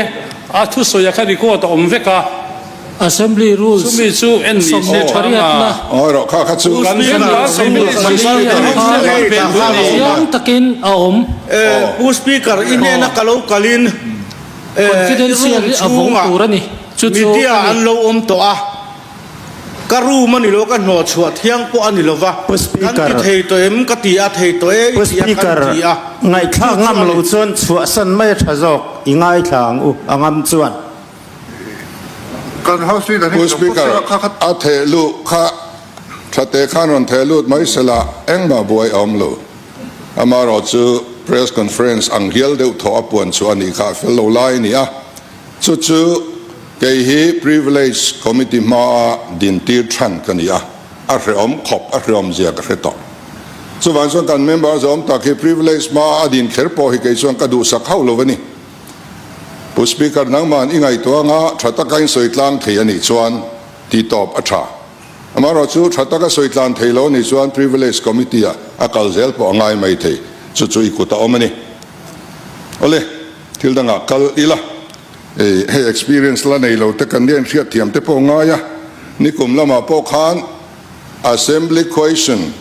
Speaker 2: a thusawi ah khan record a awm vek a.
Speaker 7: Assembly Rules
Speaker 2: Chumi chu en ni se tha
Speaker 7: sawmpariatna
Speaker 2: anga.
Speaker 4: Aw erawh kha kha chu
Speaker 2: Kan member privilege
Speaker 7: chiang takin a awm.
Speaker 6: Pu Speaker, i hnena ka lo kalin i
Speaker 7: Confidential
Speaker 6: room
Speaker 7: hi a vawng
Speaker 6: chhungah
Speaker 7: tur a ni. Chu chu
Speaker 6: media
Speaker 7: a ni.
Speaker 6: an lo awm tawh a, ka room a ni lo, ka hnawh chhuah thiang pawh a ni lo va,
Speaker 8: Pu
Speaker 6: kan
Speaker 8: Speaker.
Speaker 6: ti thei tawh em ka ti a, thei tawh e
Speaker 8: Pu
Speaker 6: i ti a, kan
Speaker 8: Speaker,
Speaker 6: ti a.
Speaker 8: ngaihthlak
Speaker 6: Chu chu
Speaker 8: ngam
Speaker 6: a
Speaker 8: lo
Speaker 6: ni.
Speaker 8: chuan chhuahsan mai a tha zawk, i ngaithla ang u, a ngam chuan.
Speaker 1: Kan House Leader hi
Speaker 4: Pu Speaker, a theh luh kha thate khan rawn theh lut mai sela engmah buai a awm lo. Amaherawh chu Press Conference ang hial deuh thawh a puan chhuah a nih kha a fel lo lai a ni a. Chu chu kei hi Privilege Committee hmaa dintir than ka ni a, a hrehawm khawp, a hrehawm zia ka hre tawh. Chuvang chuan kan member zawm tak hi Privilege hmaa a din kher pawh hi kei chuan ka duhsak hauh lo a ni. Pu Speaker, nangman i ngaihtuah anga tha taka in sawi tlang thei a nih chuan tihtawp a tha. Amaherawhchu, tha taka sawi tlan thei lo a nih chuan Privilege Committee ah a kal zel pawh a ngai mai thei. Chu chu i kut a awm a ni. Awle, thil dangah kal ila. Hei experience la nei lo te kan nia inhriat thiam te pawh ngai a. Nikum lamah pawh khan Assembly Question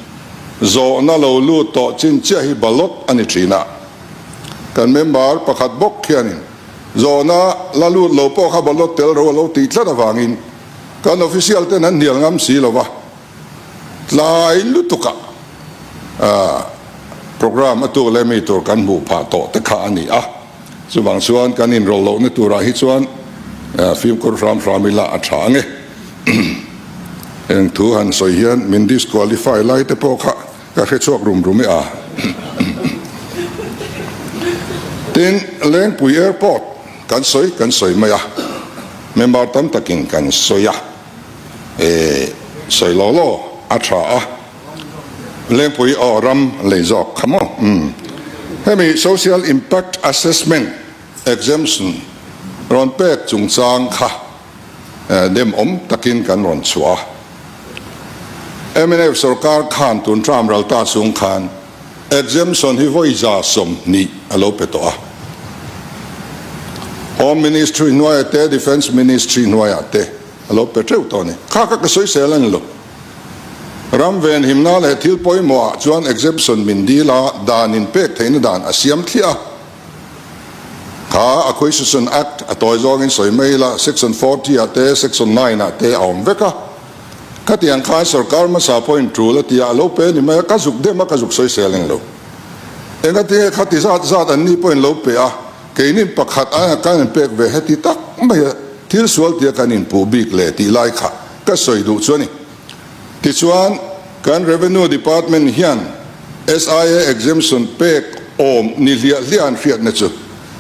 Speaker 4: zawhna lo lut tawh chin chiah hi ballot a ni thin a. Kan member pakhat bawk khianin zawhna la lut lo pawh kha ballot tel ro a lo tih tlat avangin kan official ten an hnial ngam si lo va, tlai lutukah programme a tuk leh mi tur kan hmuh phah tawh te kha a ni a. Chuvang chuan kan inrawlh lohna turah hi chuan fimkhur hram hram ila a tha ang e. Eng thu han sawi hian min disqualify lai te pawh kha ka hre chhuak rum rum e a. Tin, Lengpui Airport kan sawi kan sawi mai a, member tam takin kan sawi a, e sawi law law a tha a. Lengpui aw ram lei zawk kha maw? Umm. Hemi Social Impact Assessment Exemption rawn pek chungchang kha dem awm takin kan rawn chhuah a. Mnf sorkar khan tun term ral ta chung khan exemption hi vawi 120 a lo pe tawh a. Home Ministry hnuaiah te, Defence Ministry hnuaiah te a lo pe teuh tawh a ni. Kha kha ka sawisel a ni lo. Ram venhimna leh thil pawimawhah chuan exemption min dil a, dan in pek theihna dan a siam thliah a. Kha Acquisition Act a tawi zawngin sawi mai ila, Section 40 ah te, Section 9 ah te a awm vek a. Khatiang khan sorkar hmasa pawhin tul a ti a, a lo pe ni mai a, ka zuk dem a, ka zuk sawisel eng lo. Engatinge khati zat zat an ni pawhin lo pe a, keinin pakhat aia kan inpek ve heti tak mai a, thil sual tia kan inpuh bik leh tih lai kha ka sawi duh chu a ni. Tichuan, kan Revenue Department hian SIA exemption pek awm ni hliah hliah an hriatna chu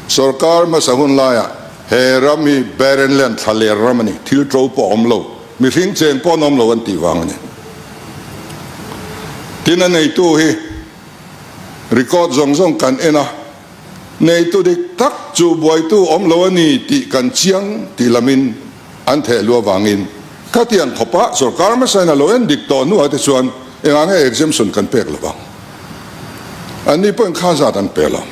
Speaker 4: sorkar hmasa hun laiah he ram hi barren land, thlaler ram a ni, thil to pawh a awm lo, mihring cheng pawh an awm lo an tih vang a ni. Tin, a neitu hi record zawng zawng kan en a, neitu dik tak chu buaitu awm lo a ni tih kan chiang tih lamin an theh luh avangin khatiang khawpa sorkar hmasain a lo en dik tawh hnuah te chuan engah nge exemption kan pek lo vang? Anni pawhin kha zat an pe lo.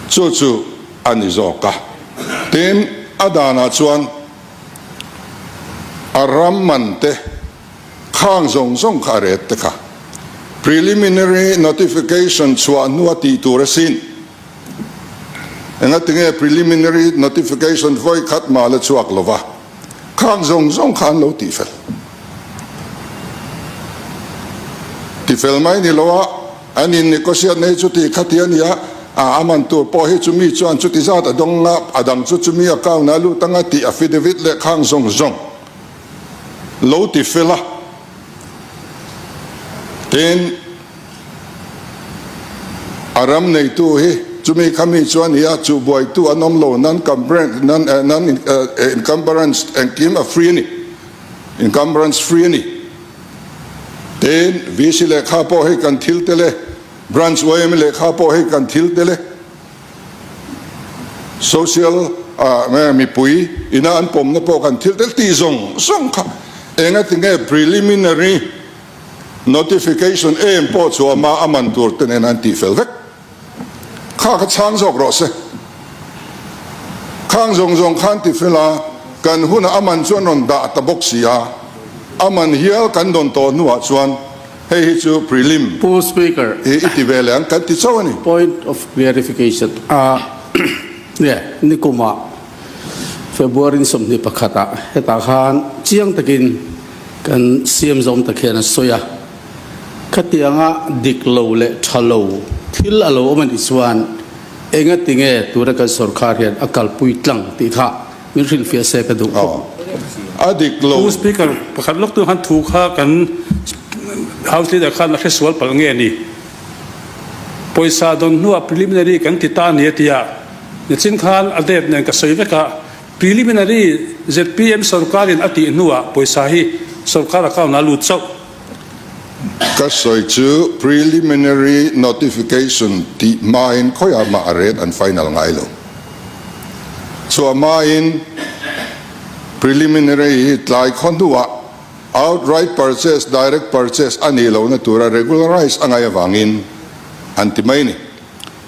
Speaker 4: Chu chu a ni zawk a. Tin, a danah chuan a ram man te khang zawng zawng kha a ret te kha preliminary notification chhuah hnua tih tur asin. Engatinge preliminary notification vawi khat mah la chhuak lova khang zawng zawng kha an lo tihfel? Tifel mai ni lo a, an in negotiate nei chuti khati a nia, a a man tur pawh hi chumi chuan chuti zat a dawng a, a dang chu chumi account ah a lut anga tih affidavit leh khang zawng zawng lo tifel a. Tin. A ram neitu hi chumi khami chu a ni a, chuh buaitu an awm lo, non-encumbrance engkim a free a ni, encumbrance free a ni. Tin, VC lehkha pawh hei kan thil tel e, Branch yma lehkha pawh hei kan thil tel e, Social mipui ina an pawmna pawh kan thil tel tih zawng zawng kha engatinge preliminary Notification em pawh chu ama a man tur te nen an tih fel vek. Kha kha chhang zawk rawh se. Khang zawng zawng khan ti fel a, kan hunah a man chu an rawn dah ta bawk si a, a man hial kan dawn tawh hnuah chuan hei hi chu prelim
Speaker 9: Pu Speaker.
Speaker 4: hi i ti ve leh ang kan ti chauh a ni.
Speaker 9: Point of clarification, a nge nikumah February ni 21 ah hetah khan chiang takin Kan siam zawm tak hian a sawi a, khatianga dik lo leh tha lo thil a lo awm a nih chuan enga tinge tuna kan sorkar hian a kalpui tlang tih kha min hrilhfiah se ka duh khawp.
Speaker 4: A dik lo.
Speaker 2: Pu Speaker, pakhat lawk tu khan thu kha kan House Leader khan a hresual palh nge ni? Pawisa dawn hnuah preliminary kan ti ta a ni a ti a, nichin khan a date nen ka sawi vek a, Preliminary zpm sorkarin a tih hnuah pawisa hi sorkar account ah lut chauh.
Speaker 4: Ka sawi chu preliminary notification tih hmain khawiah mah a rate an final ngai lo. Chhuah hmain preliminary hi tlai khaw hnuah outright purchase, direct purchase a nih lohna tura regularize a ngaih avangin an ti mai a ni.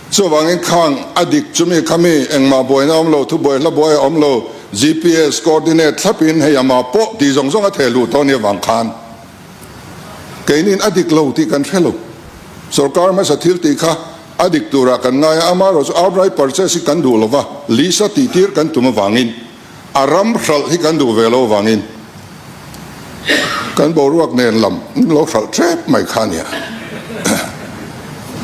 Speaker 4: Chuvangin khang a dik chumi khami engmah buaina awm lo, thubuai hla buai a awm lo, GPS coordinate thlapin hei amah pawh tih zawng zawng a theh luh tawh a nih avang khan keinin a dik lo tih kan hre lo. Sorkar hmasa thil tih kha a dik turah kan ngai a, amaherawhchu outright purchase hi kan duh lo va, lease a tihtir kan tum avangin. A ram hralh hi kan duh ve lo vangin kan boruak nen lam lo hralh tep mai kha a nia.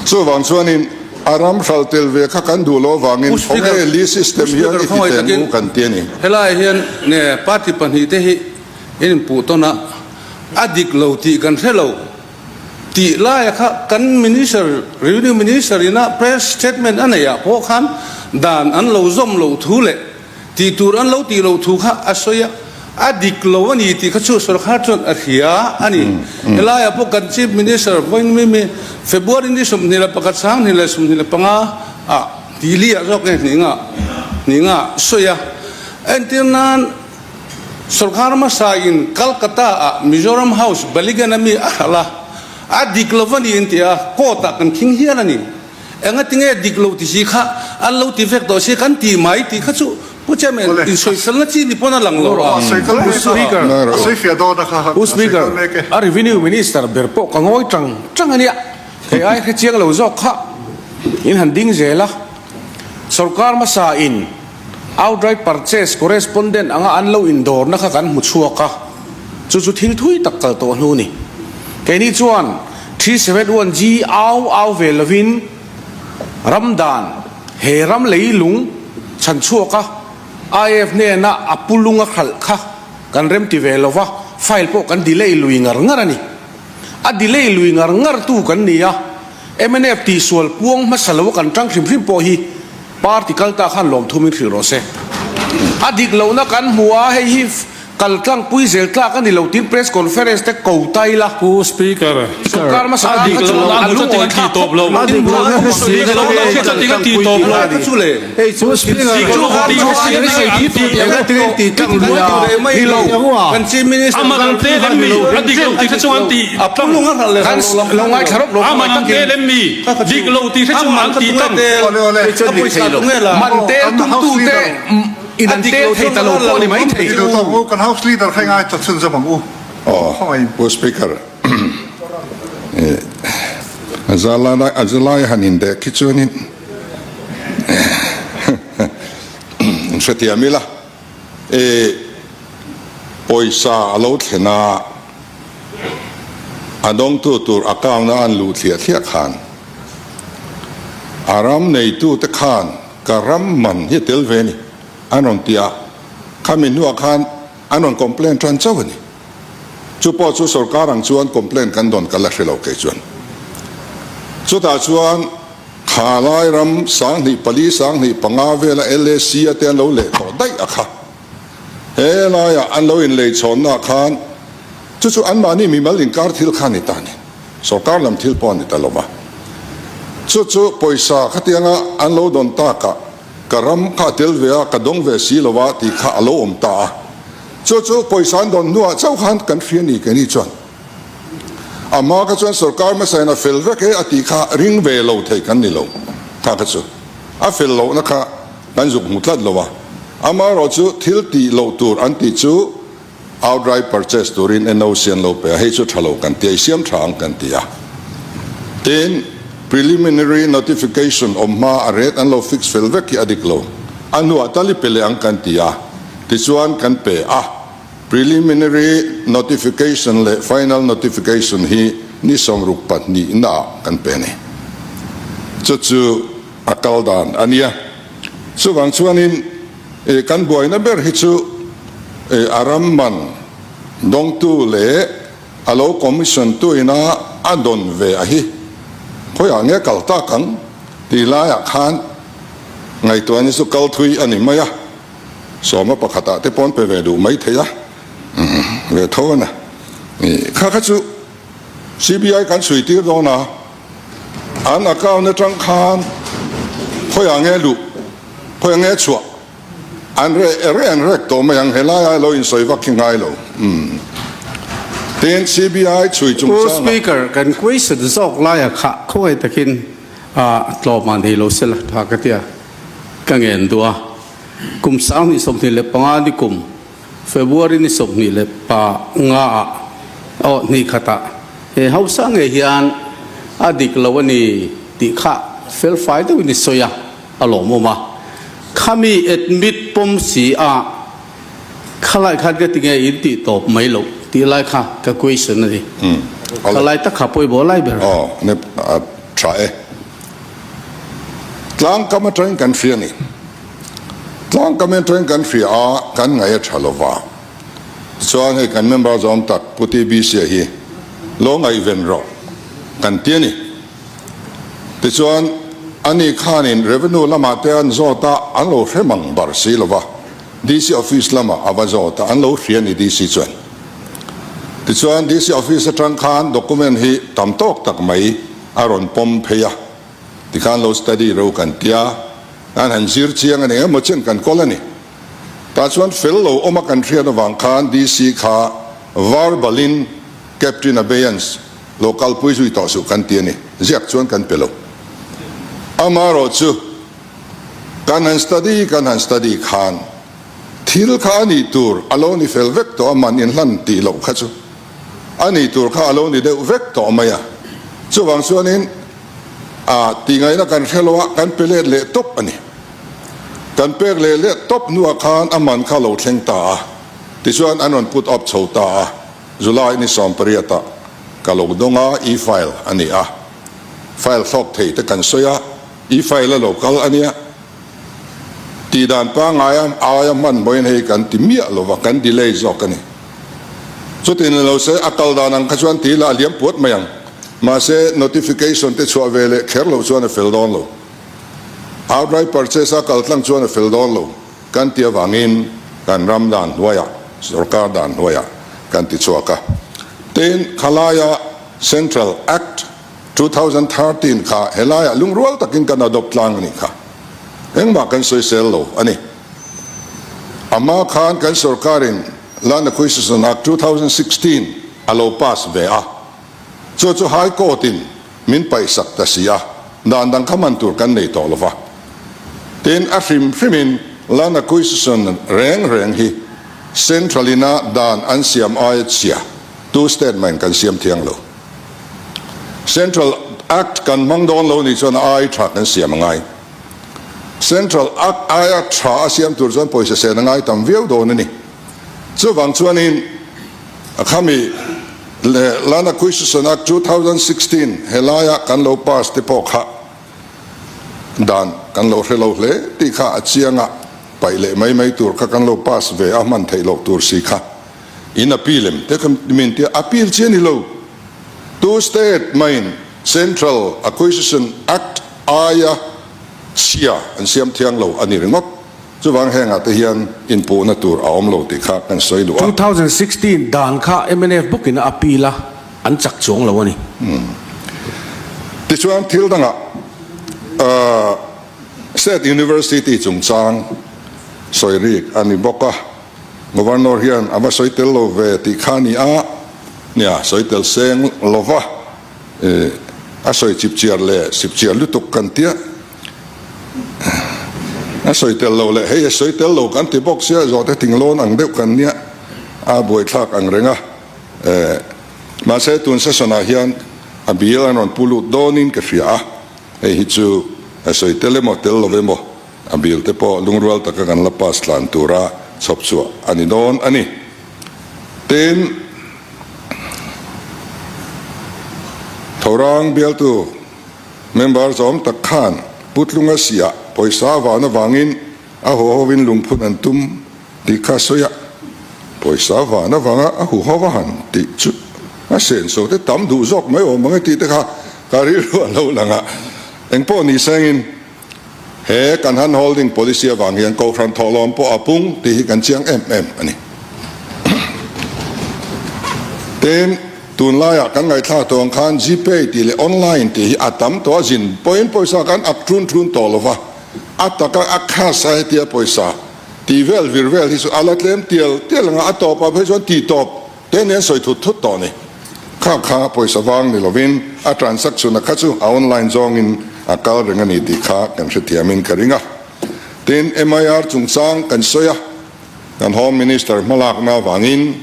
Speaker 4: Chuvang chuanin a ram hralh tel ve kha kan duh lo vangin
Speaker 2: Pu Speaker,
Speaker 4: khawnge Lee system
Speaker 2: Pu
Speaker 4: hian
Speaker 2: Speaker
Speaker 4: i ti
Speaker 2: khawngaih
Speaker 4: ten
Speaker 2: takin
Speaker 4: u kan ti a ni.
Speaker 2: Helai hian nge party pahnihte hi in inpuh tawn a, a dik lo tih kan hre lo tih laia kha kan Minister, Revenue Minister ina press statement a neih ah pawh khan dan an lo zawm loh thu leh Tih tur an lo tih loh thu kha a sawi a, a dik lo a ni tih kha chu sorkar chuan a hria a ni. Helaiah pawh kan Chief Minister vawiin February ni 21 2025 ah Delhi ah zawk nge hnih nga sawi a. Entir nan sorkar hmasa in Calcutta ah Mizoram House Baligan a mi a hralh a, a dik lo a ni an ti a, court ah kan khing hial a ni. Engati nge dik lo ti si kha an lo ti vek tawh si kan ti mai tih kha chu Pu Chairman insawiselna chi ni pawn a lang lo a.
Speaker 3: Pu Speaker, Pu Speaker, a Revenue Minister ber pawh ka ngawi tang tang a nia, hei ai hre chiang lo zawk kha in han ding zel a, sorkar hmasa in outright purchase correspondent anga an lo indawrna kha kan hmu chhuak a, chu chu thil thui tak kal tawh hnu ni. Keini chuan 371G au au ve lovin ram dan he ram lei lung chhan chhuak a IAF hnena a pu lung a khalh kha kan rem ti ve lova, file pawh kan delay lui ngar ngar a ni. A delay lui ngar ngar tu kan ni a, mnf tihsual puang hmasa lo a kan tang hrim hrim pawh hi Party kal ta khan lawmthu min hrilh rawh se. A dik lohna kan hmu a, hei hi kal tlangpui zel tlak a ni lo tiin press conference te ko ta ila.
Speaker 2: Pu Speaker,
Speaker 3: Sorkar hmasa
Speaker 2: a
Speaker 3: tan
Speaker 2: dik
Speaker 3: kha chu
Speaker 2: lohna
Speaker 3: a
Speaker 2: hmu
Speaker 3: lungawi
Speaker 2: chutin a
Speaker 3: thlak
Speaker 2: ti tawp
Speaker 3: khawp
Speaker 2: lo.
Speaker 3: a dik lohna
Speaker 2: Dik lohna hmu chutin a ti tawp lo.
Speaker 5: Pu Speaker,
Speaker 3: Ni lo.
Speaker 2: A man ang tel em mi? A dik lo tih hre chung an ti tlang.
Speaker 3: Kan lo ngaithla rawp lo
Speaker 2: A man ang tel em mi? Dik lo tih hre chung an ti tlang.
Speaker 3: Man tel tumtu te in an tel thei ta lo pawh ni mai thei.
Speaker 1: Kan House Leader kha i ngaithla chhunzawm ang u.
Speaker 4: Pu Speaker, a zalai han indeh khi chuanin Hrethiam ila, e pawisa a lo thlen a, a dawngtu tur account a an luh thliah thliah khan a ram neitute khan ka ram man hi a tel ve a ni an rawn ti a, khami hnuah khan an rawn complain tan chauh a ni. Chu pawh chu sorkar ang chuan complain kan dawn ka la hre lo kei chuan. Chutah chuan Kha lai ram 2004, 2005 vela LAC a te an lo leh tawh daih a kha. He laiah an lo inleichhawnna ah khan chu chu anmahni mimal inkar thil kha a ni ta a ni. Sorkar lam thil pawh a ni ta lo va. Chu chu pawisa khatianga an lo dawn takah ka ram kha a tel ve a, ka dawng ve si lo a tih kha a lo awm ta a. Chu chu pawisa an dawn hnuah chauh khan kan hria ni keini chuan. A hma kha chuan sorkar hmasa in a fel vek e a tih kha ring ve lo thei kan ni lo. Kha kha chu a fel lohna kha kan zuk hmu tlat lo a. Amaherawh chu thil tih loh tur an tih chu outright purchase turin NOC an lo pe a, hei chu tha lo kan ti a, i siam tha ang kan ti a. Tin, preliminary notification awm hma a rate an lo fix fel vek hi a dik lo. A hnuah tal i pe leh ang kan ti a, tichuan kan pe a. Preliminary Notification leh Final Notification hi ni 62 naah kan pe a ni. Chu chu a kal dan a nia. Chuvang chuanin kan buaina ber hi chu a ram man dawngtu leh a lo commission tu ina a dawn ve a hi khawiah nge kal tak ang tih laiah khan ngaihtuahna chu kal thui a ni mai a. Sawma pakhatah te pawn pe ve duh mai thei a, ve tho a na. Kha kha chu CBI kan chhui tir dawn a, an account atang khan khawiah nge luh, khawiah nge chhuah. An reh reh an rek tawh mai ang, helai a lo insawi vak hi ngai lo. Umm. Tin, CBI chhui
Speaker 9: Pu
Speaker 4: chungchangah.
Speaker 9: Speaker, kan question zawk laia kha khawngaih takin tlawm ah nei lo sela tha ka tia ka ngen duh a. Kum 2025 ni kum February ni 25 ah aw hnih khatah he hausa ngei hian a dik lo a ni tih kha felfai deuhin i sawi a. A lawmawm a, khami admit pawm si a, khalai khan ka ti nge in tih tawp mai loh tih lai kha ka question a ni. Khalai tak kha pawimawh lai ber.
Speaker 4: Aw, ne a tha e. Tlangkam atangin kan hria a ni. Tlangkam atangin kan hria a, kan ngaih a tha lova. Tichuan hei kan member zawm tak Pu TBC a hi lo ngaihven rawh kan ti a ni. Tichuan, ani khanin Revenue lamah te an zawt a, an lo hre mang bar si lo va, DC Office lamah a va zawt a, an lo hria a ni DC chuan. Tichuan, DC Office atang khan document hi tam tawk tak mai a rawn pawm phei a, tikhan lo study ro kan tia, an han zir chiang a ni emaw chen kan kawl a ni. Tah chuan fel lo awm a kan hriat avang khan DC kha verbalin Captain Abeyance Lo kalpui zui tawh suh kan ti a ni. Ziak chuan kan pe lo. Amaherawh chu kan han study kan han study khan thil kha a nih tur a lo ni fel vek tawh a, man inhlan tih loh kha chu a nih tur kha a lo ni deuh vek tawh mai a. Chuvang chuanin a tihngaihna kan hre lo a, kan pe let leh tawp a ni. Kan pek leh let tawp hnuah khan a man kha a lo thleng ta a, tichuan an rawn put up chho ta a. July ni 18 ah ka lo dawng a, e-file a ni a, file thlawk thei te kan sawi a, e-file a lo kal a nia, tih dan pangngai a aia hman hmawin hei kan ti miah lo va, kan delay zawk a ni. Chutin ni lo se a kal dan ang kha chuan ti ila a liam puat mai ang, mahse notification te chhuah ve leh kher loh chuan a fel dawn lo. Outright purchase a kal tlang chuan a fel dawn lo. Kan ti avangin kan ram dan hnuaiah, sorkar dan hnuaiah kan ti chhuak a. Tin, khalaia Central Act 2013 kha helaiah lungrual takin kan adopt tlang a nih kha. Engmah kan sawisel lo a ni. A hma khan kan sorkarin Land Acquisition Act 2016 a lo pass ve a. Chu chu High Court in min paihsak ta si a, dan dang kha man tur kan nei tawh lo va. Tin, a hrim hrimin Land Acquisition reng reng hi Central ina dan an siam aia chhia tu state main kan siam thiang lo. Central Act kan hmang dawn lo nih chuan a ai tha kan siam a ngai. Central Act aia tha a siam tur chuan pawisa sen a ngai tam viau dawn a ni. Chuvang chuanin a khami leh Land Acquisition Act 2016 helaia kan lo pass te pawh kha dan kan lo hre lo hle tih kha a chiang a, paih leh mai mai tur kha kan lo pass ve a hman theih loh tur si kha in appeal em te kha min tia appeal chi a ni lo. Tu state main Central Acquisition Act aia chhia an siam thiang lo a ni ringawt. Chuvang hengah te hian inpuhna tur a awm lo tih kha kan sawi duh a.
Speaker 3: 2016 dan kha mnf bawkin a appeal a, an chak chuang lo a ni.
Speaker 4: Tichuan thil dangah State University chungchang sawi rik a ni bawk a, Governor hian a va sawi tel lo ve tih kha a ni a, nia sawi tel seng lova a sawi chipchiar leh sipchiar lutuk kan tia. A sawi tel lo leh hei a sawi tel lo kan ti bawk sia zawhte tinglawn ang deuh kan nia a buaithlak ang reng a eh mahse tun session ah hian a bill an rawn pu lut dawnin ka hria a hei hi chu a sawi tel emaw tel lo emaw a bill te pawh lungrual taka kan la pass tlan tura chhawp chhuah a ni dawn a ni tin Thorang bialtu Member zawm tak khan Putlunga siah pawisa van avangin a huhovin lungphun an tum tih kha sawi a, pawisa van avanga a huhova han tih chu a senso te tam duh zawk mai awm ang e tih te kha ka rilru a lo lang a, engpawh ni sengin He kan hand holding policy avang hian Kohhran thawhlawm pawh a pung tih hi kan chiang em em a ni. Tin, tunlaiah kan ngaihthlak tawh ang khan Gpay tih leh online tih hi a tam tawh a, zin pawhin pawisa kan up thun thun tawh lo va, a taka a cash a hetia pawisa. Tih vel vir vel hi chu a la tlem tial tial anga a tawpah phei chuan tih tawp te nen sawi thut thut tawh a ni. Kha kha pawisa vang ni lovin a transaction a kha chu a online zawngin a kal reng a ni tih kha kan hrethiamin ka ring a. Tin, MIR chungchang kan sawi a, kan Home Minister hmalakna avangin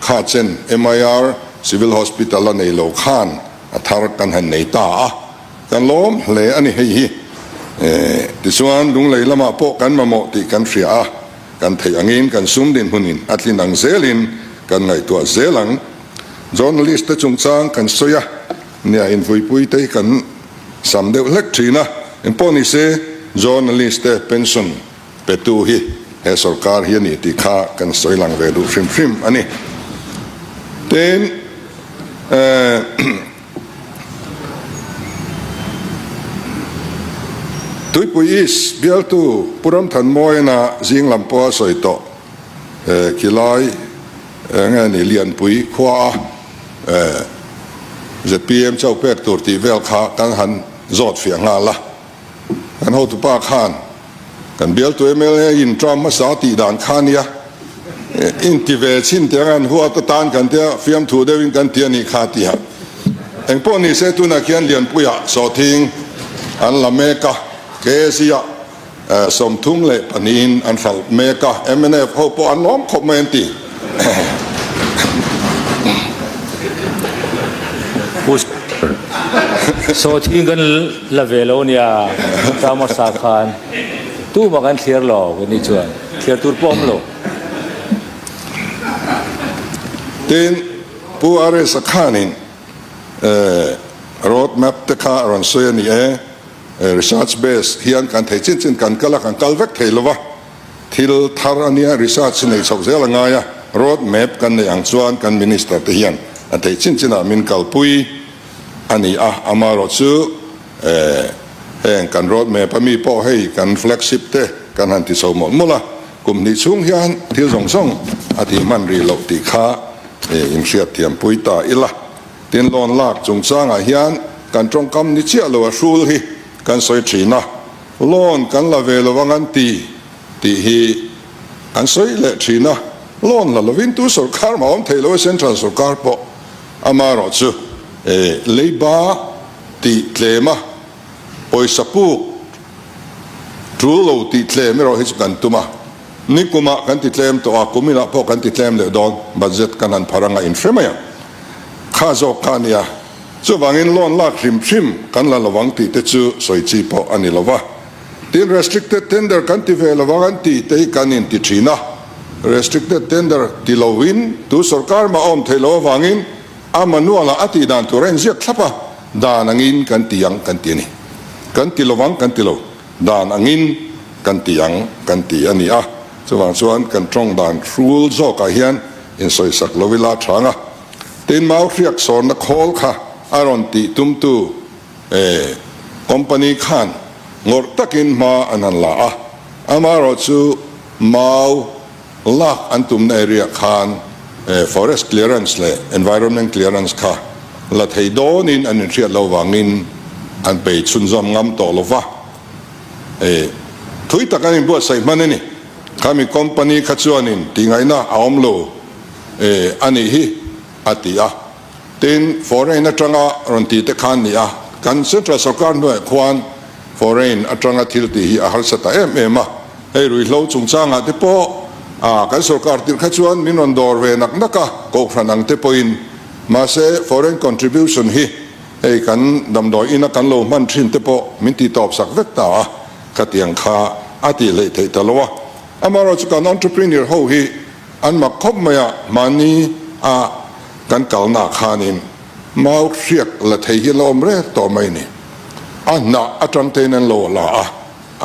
Speaker 4: kha chen MIR Civil Hospital a nei lo khan a thar kan han nei ta a. Kan lawm hle a ni hei hi. Tichuan Lunglei lamah pawh kan mamawh tih kan hria a, kan theih angin kan sum dinhmunin a tlin ang zelin kan ngaihtuah zel ang. Journalist te chungchang kan sawi a, nia invuipui te hi kan sam deuh hlek thin a, engpawh ni se journalist te pension petu hi he sorkar hi a ni tih kha kan sawi lang ve duh hrim hrim a ni. Tin, eh. Tuipui East bialtu Pu Ramthanmawiana zing lam pawha sawi tawh khilai eng nge ni Lianpui khua a zpm chauh pek tur tih vel kha kan han zawt fiah nghal a. Kan hotupa khan kan bialtu mla in term hmasa tih dan kha nia inti ve chhin te ang an huat atan kan tia fiamthu deuhin kan ti a nih kha tia engpawh ni se tunah khian Lianpuia sawhthing an la mek a KSE ah 32 in an hralh mek a mnf ho pawh an lawm khawp mai an ti.
Speaker 10: Sawhthing kan la ve lo nia Ramasa khan tumah kan thlir lo ka nih chuan thlir tur pawh awm lo.
Speaker 4: Tin, Pu RS-a khanin road map te kha a rawn sawi a ni e, research base hian kan thei chin chin kan kal a, kan kal vek thei lo va. Thil thar a nia, research nei chhoh zel a ngai a, road map kan neih ang chuan kan minister te hian a theih chin chinah min kalpui a ni a, amaherawhchu heng kan road map a mi pawh hei kan flagship te kan han ti chho mawlh mawlh a, kum hnih chhung hian thil zawng zawng a tih hman rih loh tih kha inhriat thiampui ta ila. Tin, loan lak chungchangah hian kan tawngkam ni chiah lo a hrul hi kan sawi thin a. Loan kan la ve lo ang an ti tih hi an sawi leh thin a, loan la lovin tu sorkar mah awm thei lo a, central sorkar pawh amaherawh chu leiba tih tlem a, pawisa puk tul lo tih tlem erawh hi chu kan tum a, nikumah kan ti tlem tawh a, kuminah pawh kan ti tlem leh dawn, budget kan han phar anga inhre mai ang kha zawk kha a nia. Chuvangin loan lak hrim hrim kan la lovang tih te chu sawi chi pawh a ni lova. Tin, restricted tender kan ti ve lovang an tih te hi kan inti thin a. Restricted tender ti lovin tu sorkar mah a awm theih loh avangin a manual ah a tih dan tur a inziak thlap a, dan angin kan ti ang kan ti a ni. Kan ti lovang kan ti lo, dan angin kan ti ang kan ti a ni a. Chuvang chuan kan tawng dan hrul zawkah hian insawisak lo ila chang a. Tin, mau hriak sawnna khawl kha a rawn tih tumtu company khan ngawrh takin hma an han la a, amaherawh chu mau lak an tumna area khan forest clearance leh environment clearance kha la thei dawnin an inhriat loh vangin an pei chhunzawm ngam tawh lo va, thui tak an inbuatsaih hman a ni. Khami company kha chuanin tihngaihna a awm lo. E, a nih hi, a ti a. Tin, foreign atanga rawn ti te khan ni a, kan central sorkar hnuaiah khuan foreign atanga thil tih hi a harsa ta em em a. Hei ruihhlo chungchangah te pawh a, kan sorkar tirh kha chuan min rawn dawr ve nak nak a, kohhran ang te pawhin. Mahse, foreign contribution hi hei kan damdawi ina kan lo hman thin te pawh min ti tawp sak vek ta a, khatiang kha a tih hleih theih ta lo a. Amaherawhchu kan entrepreneur ho hi An mak khawp mai a, mahni a kan kalna ah khanin mau hriak la thei hi la awm reng tawh mai ni. A hnah atang tein an lo la a,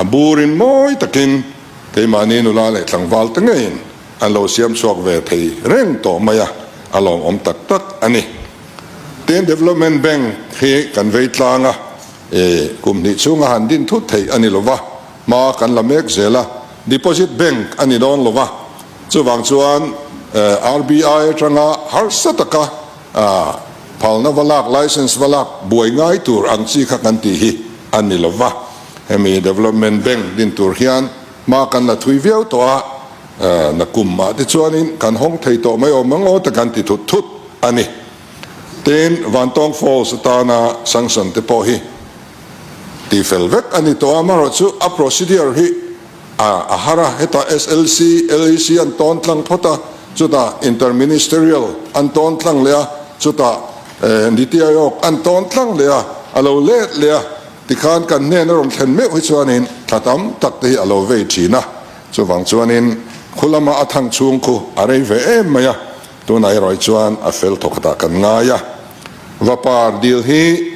Speaker 4: a burin mawi takin keimahni nula leh tlangval te ngeiin an lo siam chhuak ve thei reng tawh mai a, a lawmawm tak tak a ni. Tin, Development Bank hi kan vei tlang a, e kum hnih chhunga han din thut theih a ni lova, hma kan la mek zel a, Deposit Bank a ni dawn lova, chuvang chuan RBI atanga harsa taka phalna va lak, license va lak buai ngai tur ang chi kha kan tih hi a ni lova. Hemi Development Bank din tur hian hma kan la thui viau tawh a. Nakum ah te chuanin kan hawng thei tawh mai awm ang aw te kan ti thut thut a ni. Tin, Vantawng Falls atana sanction te pawh hi tihfel vek a ni tawh a, amaherawhchu a procedure hi a har a, hetah SLC, LAC an tawn tlang phawt a, chutah Inter-Ministerial an tawn tlang leh a, chutah Niti Aayog an tawn tlang leh a, a lo let leh a, tikhan kan hnen a rawn thlen meuh hi chuanin thla tam tak te hi a lo vei thin a, chuvang chuanin khu lama a thang chhung khu a rei ve em mai a. Tunah erawh hi chuan a fel thawkhatah kan ngai a, Vapar dil hi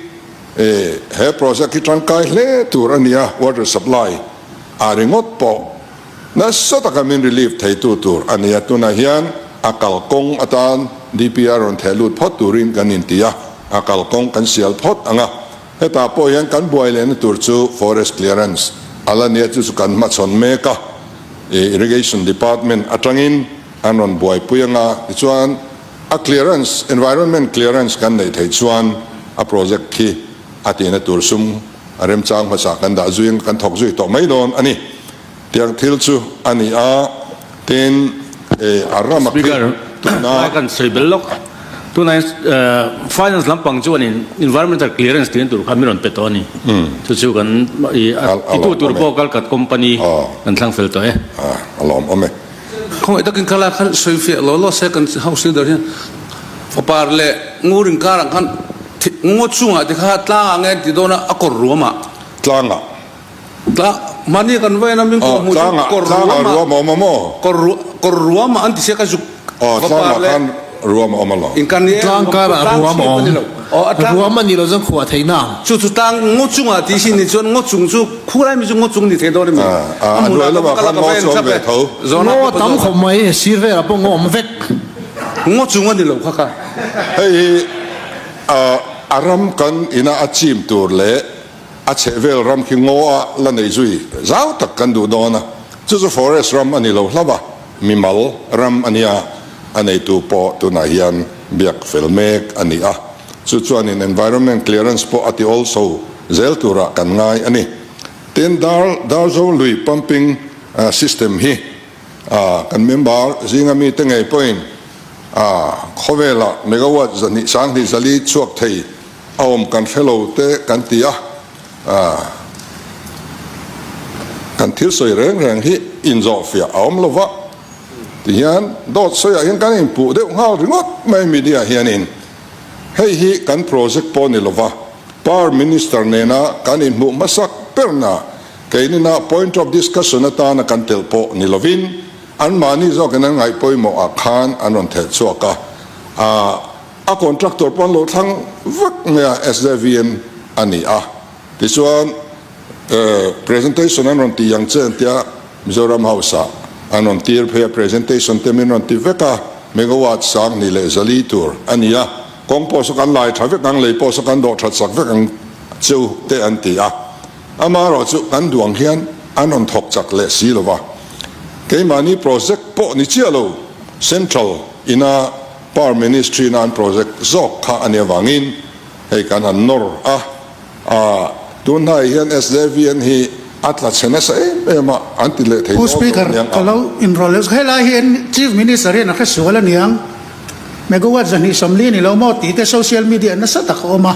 Speaker 4: he project hi tangkai hle tur a ni a, water supply ah ringawt pawh nasa taka min relief theitu tur a ni a, tunah hian a kalkawng atan DPR rawn theh lut phawt turin kan inti a, a kalkawng kan sial phawt ang a, hetah pawh hian kan buai lehna tur chu forest clearance a la nia, chu chu kan hmachhawn mek a, irrigation department atangin. An rawn buaipui anga tichuan a clearance, environment clearance kan neih theih chuan a project khi a tihna tur sum a remchang hmasa kan dah zui ang, kan thawk zui tawh mai dawn a ni. Tiang thil chu a ni a, tin a ram a khi
Speaker 11: Speaker,
Speaker 4: tuna.
Speaker 11: Lai kan sawi bel lawk. Tunah hian finance lampang chuanin environmental clearance tihna tur kha min rawn pe tawh a ni. Chu chu kan i a titu tur pawh Kalkat company kan thlang fel tawh e.
Speaker 4: A lawmawm e.
Speaker 9: Khawngaih takin kha lai khan sawi fiah law law se kan house leader hian fapar leh ngur inkarah khan ngaw chungah te kha tlangah nge an ti dawn a a kawr ruamah.
Speaker 4: Tlangah.
Speaker 9: Tlang mahni kan vawiin a min kawh hmuh chu kawr
Speaker 4: ruamah. Tlangah ruam a awm a maw?
Speaker 9: Kawr kawr ruamah an ti sia ka zuk.
Speaker 4: Aw tlangah khan ruam a awm alawm.
Speaker 12: Tlang karah ruam a awm. Ruam a nih loh chuan khuah theihna ang.
Speaker 9: Chu chu tlang ngaw chungah tih sin ni chuan ngaw chung chu khulai mi chu ngaw chung ni thei dawn a mi.
Speaker 4: A hnuai lamah khan ngaw chu awm ve tho.
Speaker 12: Ngaw a tam khawp mai, sir velah pawh ngaw awm vek.
Speaker 9: Ngaw chung a ni lo kha kha.
Speaker 4: Hei hi a ram kan ina a chim tur leh a chhehvel ram khi ngaw a la nei zui zau tak kan duh dawn a, chu chu forest ram a ni lo hlauh a, mimal ram a nia, a neitu pawh tunah hian biak fel mek a ni a, chu chuanin environment clearance pawh a ti awlso zel turah kan ngai a ni. Tin, Dar Darzo lui pumping system hi kan member zinga mite ngei pawhin khawvelah megawatt zahnih sanghnih zali chhuak thei a awm kan hre lo te kan ti a, kan thil sawi reng reng hi inzawhfiah a awm lo va, tihian dawt sawiah hian kan inpuh deuh nghal ringawt mai media hianin hei hi kan project pawh ni lo va, Power Minister nena kan inhmuh hmasak berna keinina point of discussion atana kan telh pawh ni lovin anmahni zawkin an ngaih pawimawhah khan an rawn thelh chhuak a, A contractor pawh an lo thlang vak mai a, SJVN a ni a. Tichuan presentation an rawn tih ang che an tia, Mizoram House ah an rawn tir phei a, presentation te min rawn ti vek a, megawatt 10,000 leh 400 tur a ni a, kawng pawh saw kan lai tha vek ang, lei pawh saw kan dawh that sak vek ang cheu te an ti a. Amaherawh chu kan duang hian an rawn thawk chak leh si lo va, keimahni project pawh ni chiah lo Central ina Power Ministry na an project zawk kha a nih avangin hei kan han nawr a, a tun hnaiah hian SJVN hi a tla chhe nasa em em a, an ti leh thei
Speaker 5: Pu
Speaker 4: dawn lo
Speaker 5: Speaker,
Speaker 4: aniang
Speaker 5: ka
Speaker 4: a.
Speaker 5: lo inrawlh leh helai hian Chief Minister hian a hre sual aniang, megawatt 240 ni lo maw tih te social media nasa tak a awm a.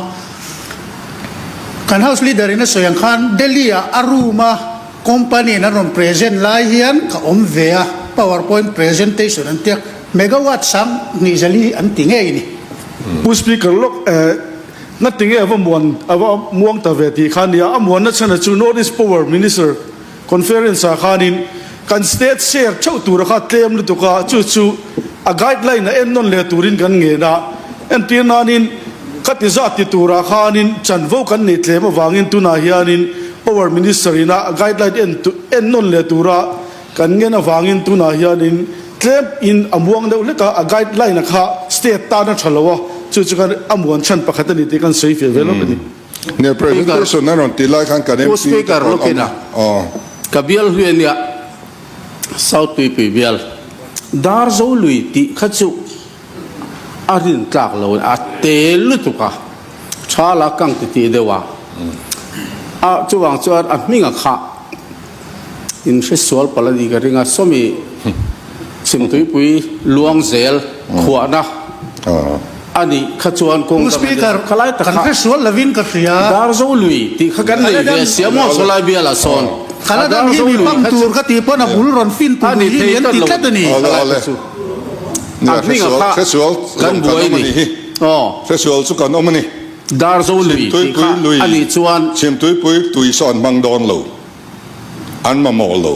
Speaker 5: Kan House Leader in a sawi ang khan Delhi ah a room a company in an rawn present lai hian ka awm ve a, power point presentation an tia. Megawatt 20,000 an ti ngei ni.
Speaker 13: Pu Speaker lawk eh ngati nge ava muan ava muang ta ve tih kha nia, a muanna chhana chu North East Power Minister Conference ah khanin kan state share theuh tura kha tlem lutuk a, chu chu a guideline a ennawn leh turin kan ngen a, entir nanin khati zat ti turah khanin chanvo kan nei tlem avangin tunah hianin Power Minister ina guideline en ennawn leh tura Kan ngen avangin tunah hianin tlem in a muang deuh hlek a, a guideline a kha state tan a tha lo a, chu chu khan a muan chhan pakhat a ni tih kan sawi fiah ve lawk a ni.
Speaker 4: Ne presentation a rawn tih lai khan kan
Speaker 9: Pu
Speaker 4: MP te
Speaker 9: Speaker
Speaker 4: pawh an awm
Speaker 9: lawkin
Speaker 4: a,
Speaker 9: a
Speaker 4: aw.
Speaker 9: Ka bial hlui a nia, South Tuipui bial, Darzo lui tih kha chu a rin tlak lo a te lutuk a, tha la kang ti tih deuh a, a chuvang chuan a hming a kha in hre sual palh a ni ka ring a, sawmi. Chhimtuipui luang zel khuahna a nih kha chuan kawng
Speaker 5: dang a nia. Khalai tak kha
Speaker 9: Darzo lui tih kha kan nei ve sia maw sawlai bialah sawn a Darzo lui kha chu a ni thei tlat lo khalai kha chu a hminga kha kan buai ni. Darzo lui tih kha a nih chuan.
Speaker 4: Chhimtuipui tui saw an hmang dawn lo. An mamawh lo.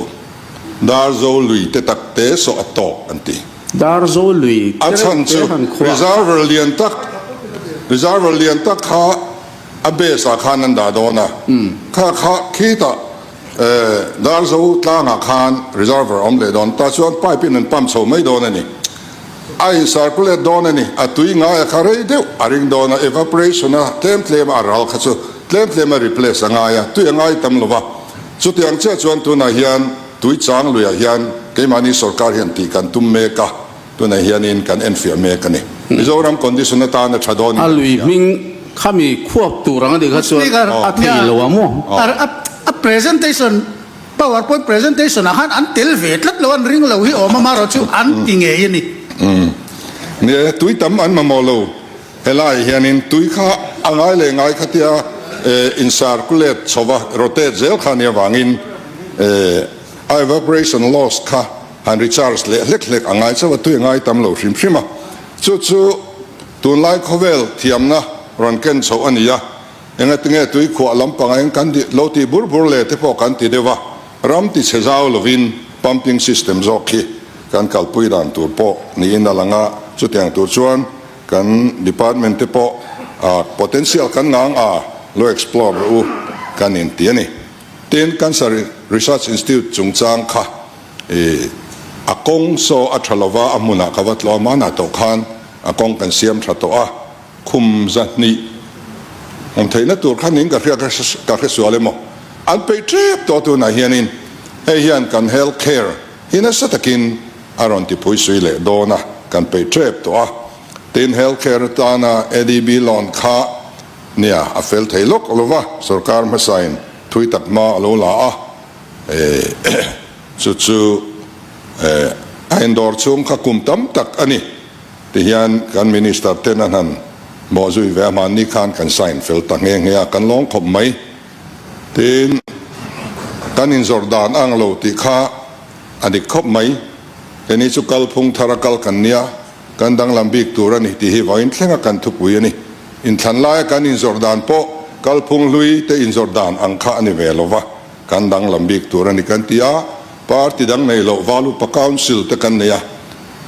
Speaker 4: Darzo lui te tak te sawh a tawk an ti.
Speaker 9: Darzo lui
Speaker 4: A
Speaker 9: te
Speaker 4: chhan
Speaker 9: reuh te
Speaker 4: chu
Speaker 9: han khuah.
Speaker 4: Reservoir lian tak Reservoir lian tak kha a base ah khan an dah dawn a. Kha kha khitah Darzo tlangah khan reservoir a awm leh dawn. Tah chuan pipe in an pump chho mai dawn a ni. A in circulate dawn a ni. A tui ngai a kha rei deuh a ring dawn a, evaporation a tlem tlem a ral kha chu tlem tlem a replace a ngai a, tui a ngai tam lo va. Chutiang chiah chuan tunah hian tui chang luiah hian keimahni sorkar hian tih kan tum mek a, tunah hianin kan enfiah mek a ni. Mizoram condition atan a tha dawn in
Speaker 9: A
Speaker 4: kan
Speaker 9: lui
Speaker 4: hria.
Speaker 9: hming khami khuap tur ang a nih kha chuan a thei lo a maw?
Speaker 5: A presentation, powerpoint presentation ah khan an tel ve tlat lo, an ring lo hi awm a, marawh chu an ti ngei a ni.
Speaker 4: Ni e, tui tam an mamawh lo. Helaiah hianin tui kha a ngai leh ngai khatia in circulate chhova rotate zel kha nia vangin a evaporation loss kha han recharge leh hlek hlek a ngai chauh a, tui a ngai tam lo hrim hrim a. Chu chu tunlai khawvel thiamna rawn ken chhoh a ni a, engatinge tui khuah lampangah hian kan lo tih bur bur leh te pawh kan ti deuh a, ram ti chhe zau lovin pumping system zawk hi kan kalpui dan tur pawh niin a lang a, chutiang tur chuan Kan department te pawh potential kan ngang a lo explore rawh u kan inti a ni. Tin, Cancer Research Institute chungchang kha a kawng saw a tha lova a hmunah ka va tlawh a, hmanah tawh khan a kawng kan siam tha tawh a, khum zahnih awm theihna tur kha ning ka hria ka hre sual emaw an peih tep tawh tunah hianin hei hian kan health care hi nasa takin a rawn tipui sui leh dawn a, kan peih tep tawh a. Tin, health care atana ADB loan kha nia a fel thei lawk lo va, sorkar hmasain thui tak hma a lo la a, chu chu a indawr chhung kha kum tam tak a ni tihian kan minister ten an han bawhzui ve a, hmanni khan kan sign fel ta nghe nghe a, kan lawng khawp mai. Tin, kan inzawrh dan ang lo tih kha A dik khawp mai. Keini chu kalphung thar a kal kan nia, kan danglam bik tur a ni tih hi vawiin thlenga kan thupui a ni. Inthlan laia kan inzawrh dan pawh kalphung hlui te inzawrh dan ang kha a ni ve lo va, kan danglam bik tur a ni kan ti a, party dang nei loh Valupa Council te kan nei a,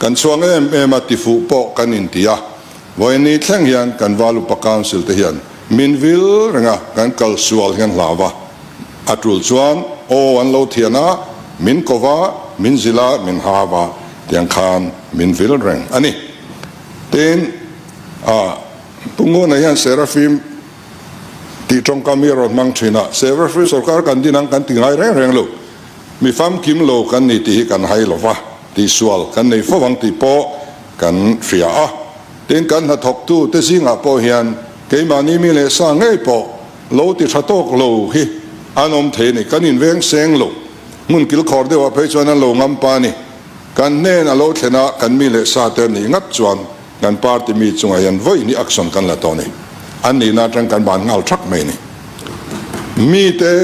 Speaker 4: kan chhuang em em a tifuh pawh kan inti a, vawiin ni thleng hian kan Valupa Council te hian min vil reng a, kan kal sual hian hlau va. A tul chuan aw an lo thian a, min ko va, min zilh a, min ha va, tiang khan min vil reng a ni. Tin, a Pu Nguna hian Seraphim tih tawngkam hi a rawn hmang thin a, Seraphim sorkar kan din ang kan ti ngai reng reng lo, mi famkim lo kan ni tih hi kan hai lo va, tihsual kan nei fo ang tih pawh kan hria a. Tin, kan hnathawktu te zingah pawh hian keimahni mi leh sa ngei pawh Lo ti tha tawk lo hi an awm thei a ni. Kan inveng seng lo. Hmun kilkhawr deuhah phei chuan an lo ngam pa a ni. Kan hnen a lo thlen a, kan mi leh sa te an nih ngat chuan kan party mi chungah hian vawi hnih action kan la tawh a ni. An nihna atang kan ban nghal thak mai a ni. Mite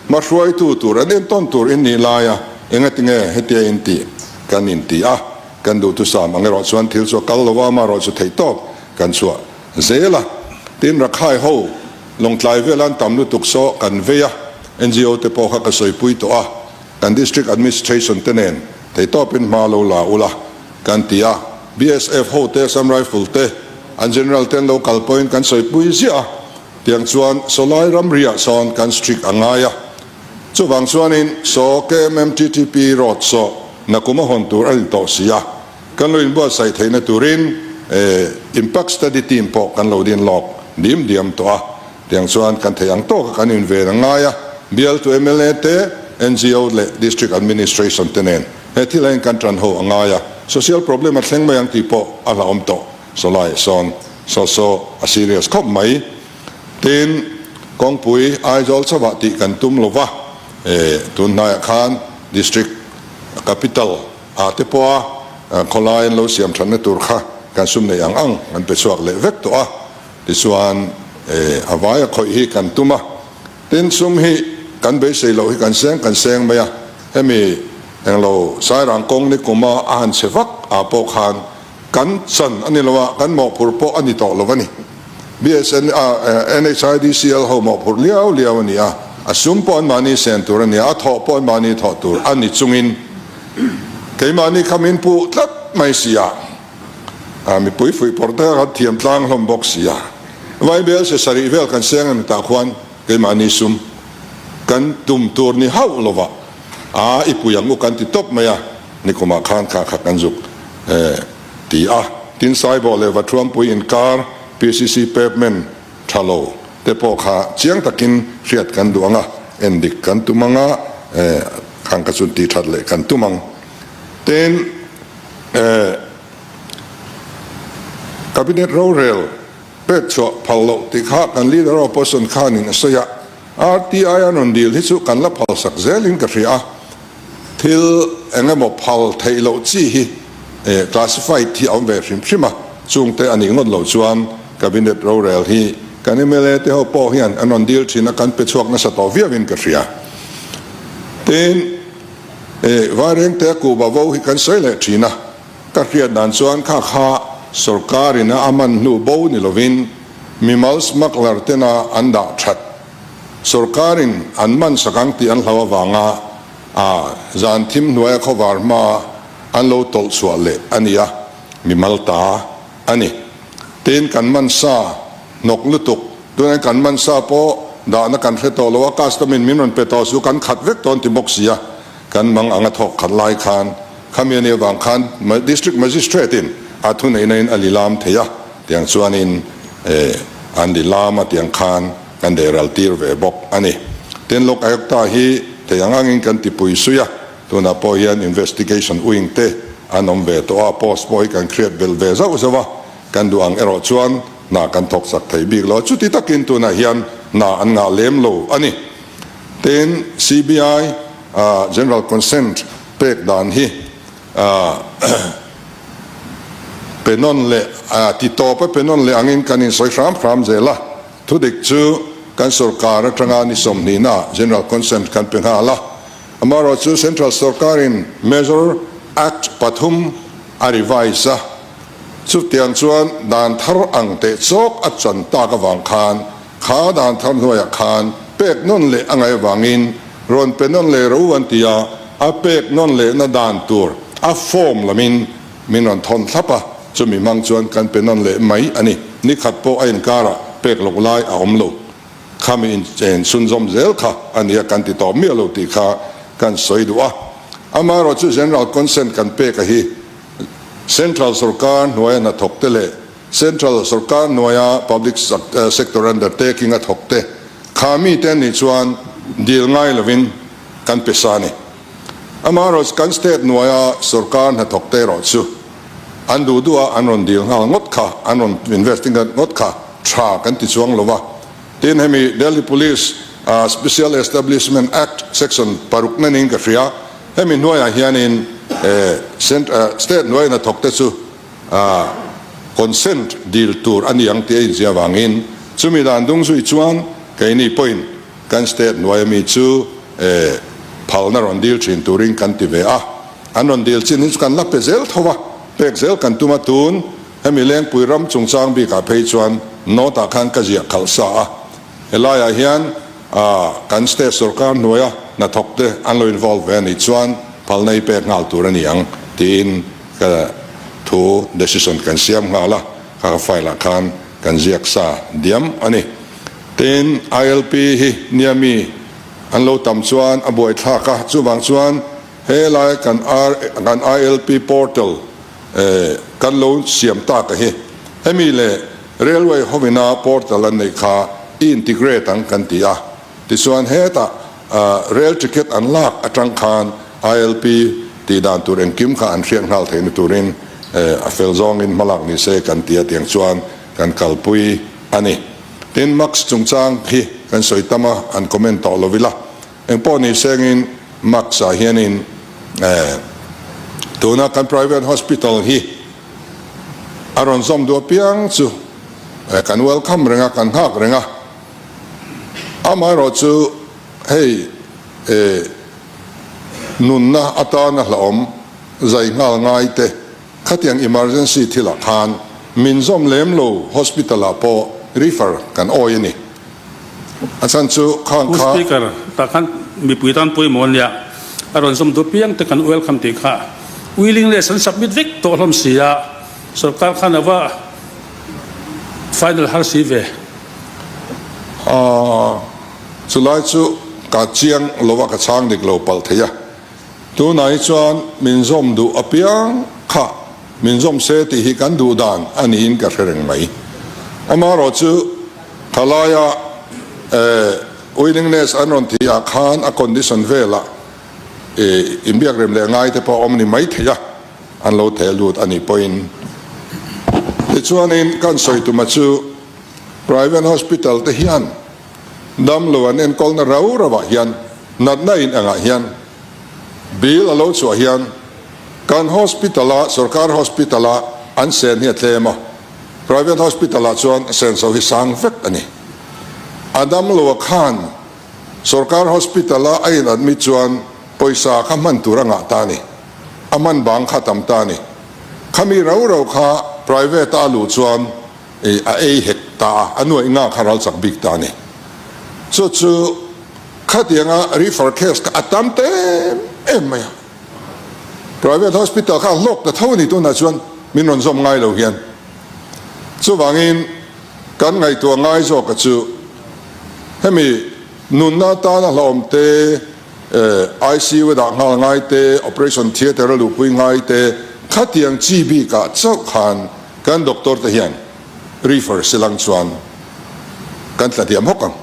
Speaker 4: hmahruaitu tur an entawn tur in nih laia engatinge hetia in tih kan inti a, kan duhthusam ang erawh chuan thil chu a kal lo a, amaherawhchu theihtawp kan chhuah zel a, tin Rakhai ho Lawngtlai vela an tam lutuk saw kan vei a, NGO te pawh kha ka sawipui tawh a, kan District Administration te nen theitawpin hma lo la ula kan ti a, BSF ho te, Assam Rifle te, an General te an lo kal pawhin kan sawipui ziah a, tiang chuan sawlai ramriah sawn kan strict a ngai a, chuvang chuanin saw KMMTTP road saw nakum a hawn tur a ni tawh si a. Kan lo inbuatsaih theihna turin Impact Study Team pawh kan lo din lawk diam diam tawh a, tiang chuan kan theih ang tawka kan inven a ngai a, bialtu mla te, ngo leh District Administration te nen he thil a in kan tan ho a ngai a, social problem a thleng mai ang tih pawh a hlauhawm tawh sawlai sawn saw saw a serious khawp mai. Tin, kawngpui Aizawl chauhah tih kan tum lova, tun hnaiah khan District Capital ah te pawh a. Khawlai an lo siam thatna tur kha kan sum neih ang ang kan pe chhuak leh vek tawh a, tichuan a vaia khawih hi kan tum a, tin sum hi kan beisei loh hi kan seng kan seng mai a, hemi englo Sairang kawng ni kuma a han chhe vak ah pawh khan kan chan a ni lo a, kan mawhphurh pawh a ni tawh lo a ni. BSN, NHIDCL ho mawhphurh liau liau a ni a, a sum pawh anmahni sen tur a ni a, a thawh pawh anmahni thawh tur a ni chungin keimahni kha min puh tlat mai si a, mipui fuihpawrh te kha kan thiam tlang hlawm bawk si a, Vaibel se sarih vel kan seng a ni tah khuan keimahni sum kan tum tur ni hauh lova a i pui ang u kan ti tawp mai a, nikumah khan kha kha kan zuk ti a, tin Saibawh leh Vathuampui inkar PCC pavement tha lo te pawh kha chiang takin hriat kan duh ang a, endik kan tum ang a, khang kha chu tih that leh kan tum ang. Tin, Cabinet rorel pek chhuah phal loh tih kha kan Leader of Opposition khanin a sawi a, RTI a rawn dil hi chu kan la phalsak zelin ka hria a, Thil eng emaw phal theih loh chi hi classified hi a awm ve hrim hrim a, chungte a nih ngawt loh chuan Cabinet rorel hi kan mla te ho pawh hian an rawn dil thin a, kan pe chhuak nasa tawh viauin ka hria. Tin, Vairengte kuhva vo hi kan sawi leh thin a, ka hriat dan chuan kha kha sorkarin a man hnu bo ni lovin mimal smuggler tena an dah that Sorkarin an man sak ang tih an hlau avanga a zan thim hnuaia khawvar hma an lo tawlh chhuah leh a ni a, mimal ta a ni. Tin, kan man sa hnawk lutuk, tunah kan man sa pawh dahna kan hre tawh lo a, custom in min rawn pe tawh su kan khat vek tawh an ti bawk si a, kan mang anga thawk khat lai khan khami a nih avang khan District Magistrate in a thuneihna in a lilam thei a, tiang chuanin an lilam a tiang khan Kan dehral tir ve bawk a ni. Tin, Lok Ayukta hi thei ang angin kan tipui sui a, tunah pawh hian investigation wing te an awm ve tawh a, post pawh hi kan hriat belh ve zauh zauh a, kan duh ang erawh chuan hna kan thawk chak thei bik lo a, chuti takin tunah hian hna an ngah lem lo a ni. Tin, CBI General Consent pek dan hi pe nawn leh ti tawp a pe nawn leh angin kan insawi hram hram zel a. Thudik chu kan sorkar atanga ni sawmhnihna General Consent kan pe nghal a, amaherawhchu Central sorkarin Measure Act pathum a revise a, chutiang chuan dan thar ang teh chawk a chan tak avang khan kha dan thar hnuaiah khan pek nawn leh a ngaih avangin rawn pe nawn leh ro an ti a, a pek nawn lehna dan tur a form lamin Min rawn thawn thlap a, chumi hmang chuan kan pe nawn leh mai a ni. Ni khat pawh a inkarah pek loh lai a awm lo. Khami inchen chhunzawm zel kha a nia kan ti tawh miah lo tih kha kan sawi duh a. Amaherawh chu General Consent kan pek a hi Central sorkar hnuaia hnathawk te leh Central sorkar hnuaia Public Sector Undertaking a thawk te kha mite an nih chuan dil ngai lovin kan pe sa a ni. Amaherawhchu kan state hnuaia sorkar hnathawk te erawh chu an duh duh a, an rawn dil nghal ngawt kha, an rawn investigate ngawt kha tha kan ti chuang lo va. Tin, hemi Delhi Police Special Establishment Act section paruk na niin ka hria, hemi hnuaiah hianin state hnuaia hnathawk te chu consent dil tur a ni ang tih a inziah avangin chumi dan dung zui chuan keini pawhin Kan state hnuaia mi chu e phalna rawn dil thin turin kan ti ve a, an rawn dil chin hi chu kan la pe zel tho a, pek zel kan tum a, tun hemi Lengpui ram chungchang bikah phei chuan note ah khan ka ziah khalh sa a, helaiah hian kan state sorkar hnuaia hnathawk te an lo involve ve a nih chuan phalna hi pek nghal tur a ni ang tiin ka thu decision kan siam nghal a, kha ka file ah khan kan ziak sa diam a ni. Tin, ILP hi nia mi an lo tam chuan a buaithlak a, chuvang chuan helai kan kan ILP portal kan lo siam tak a hi, hemi leh Railway hovina portal an neih kha i integrate ang kan ti a, tichuan hetah rail ticket an lak atang khan ILP tih dan tur engkim kha an hriat nghal theihna turin a fel zawngin hmalak ni se kan ti a, tiang chuan kan kalpui a ni. Tin, Max chungchang hi kan sawi tam a, an comment tawh lo ila. Engpawh ni sengin Max ah hianin eh. Tuna kan private hospital hi a rawn zawm duh apiang chu kan welcome reng a, kan nghak reng a. Amaherawhchu hei nunna atana hlauhawm zai nghal ngai te khatiang emergency thilah khan min zawm lem lo hospital ah pawh refer kan awi a ni. A chhan chu khang
Speaker 2: Pu
Speaker 4: kha.
Speaker 2: Speaker, tah khan mipui tan pawimawh ania, a rawn zawm duh piang te kan welcome tih kha willingness an submit vek tawh hlawm si a, sorkar khan a va final har si ve.
Speaker 4: Aaa, chulai chu ka chiang lova ka chhang dik lo palh thei a, tunah hi chuan min zawm duh apiang kha min zawm se tih hi kan duh dan a niin ka hre reng mai. Amaherawhchu thalaia willingness an rawn tih ah khan a condition velah inbiak rem leh ngai te pawh a awm ni mai thei a, an lo theh lut a nih pawhin. Tichuanin kan sawi tuma chu private hospital te hian damlo an enkawlna rau rauah hian natna in angah hian bill a lo chhuah hian kan hospital a sorkar hospital a an sen hi a tlem a, private hospital ah chuan senso hi sang vek a ni. A damlo a khan sorkar hospital a a in admit chuan pawisa kha hman tur a ngah ta a ni. A hman bang kha tam ta a ni. Khami rau rau kha private a a luh chuan a ei hek ta a, a nuaih nga kha ral chak bik ta a ni. Chu chu khatianga refer case kha a tam ta em em mai a. Private hospital kha a hlawk ta tho a ni tunah chuan min rawn zawm ngai lo hian. Chuvangin kan ngaihtuah ngai zawka chu hemi nunna atana hlauhawm te, ICU a dah nghal ngai te, operation theatre a luhpui ngai te, khatiang chi bikah chauh khan kan doctor te hian refer silang chuan kan tla diam hawk ang.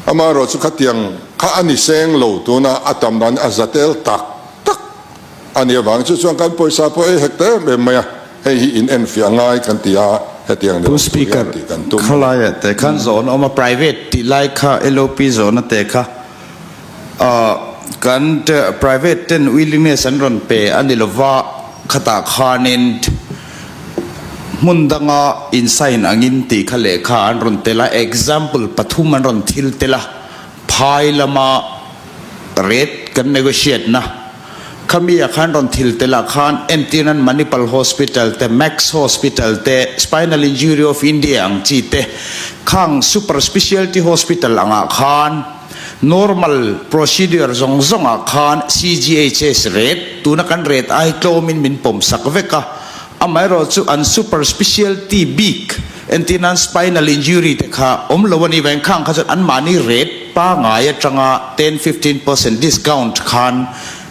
Speaker 4: Amaherawh chu khatiang kha a ni seng lo tuna a tam dan a za tel tak tak a nih avang chu chuan kan pawisa pawh ei hek ta em em mai a, hei hi in enfiah ngai kan ti a, hetiang ni
Speaker 14: Pu
Speaker 4: lo tur hian
Speaker 14: Speaker,
Speaker 4: tih kan tum.
Speaker 14: Khawlaia te khan zawn a awm a, private tih lai kha LOP zawhna te kha kan private ten willingness an rawn pe a ni lova, khatah khanin hmun danga in sign angin tih kha lehkha an rawn tel a, example pathum an rawn thil tel a, phai lama rate kan negotiate na khami ah khan rawn thil tel ah khan entir nan Manipal Hospital te, Max Hospital te, Spinal Injury of India ang chi te khang super specialty hospital angah khan Normal procedure zawng zawngah khan CGHS rate, tuna kan rate ai tlawmin min pawm sak vek a, amaherawh chu an super specialty bik, entir nan spinal injury te kha awm lo a nih vang khang kha chuan anmahni rate pangai atanga ten 15% discount khan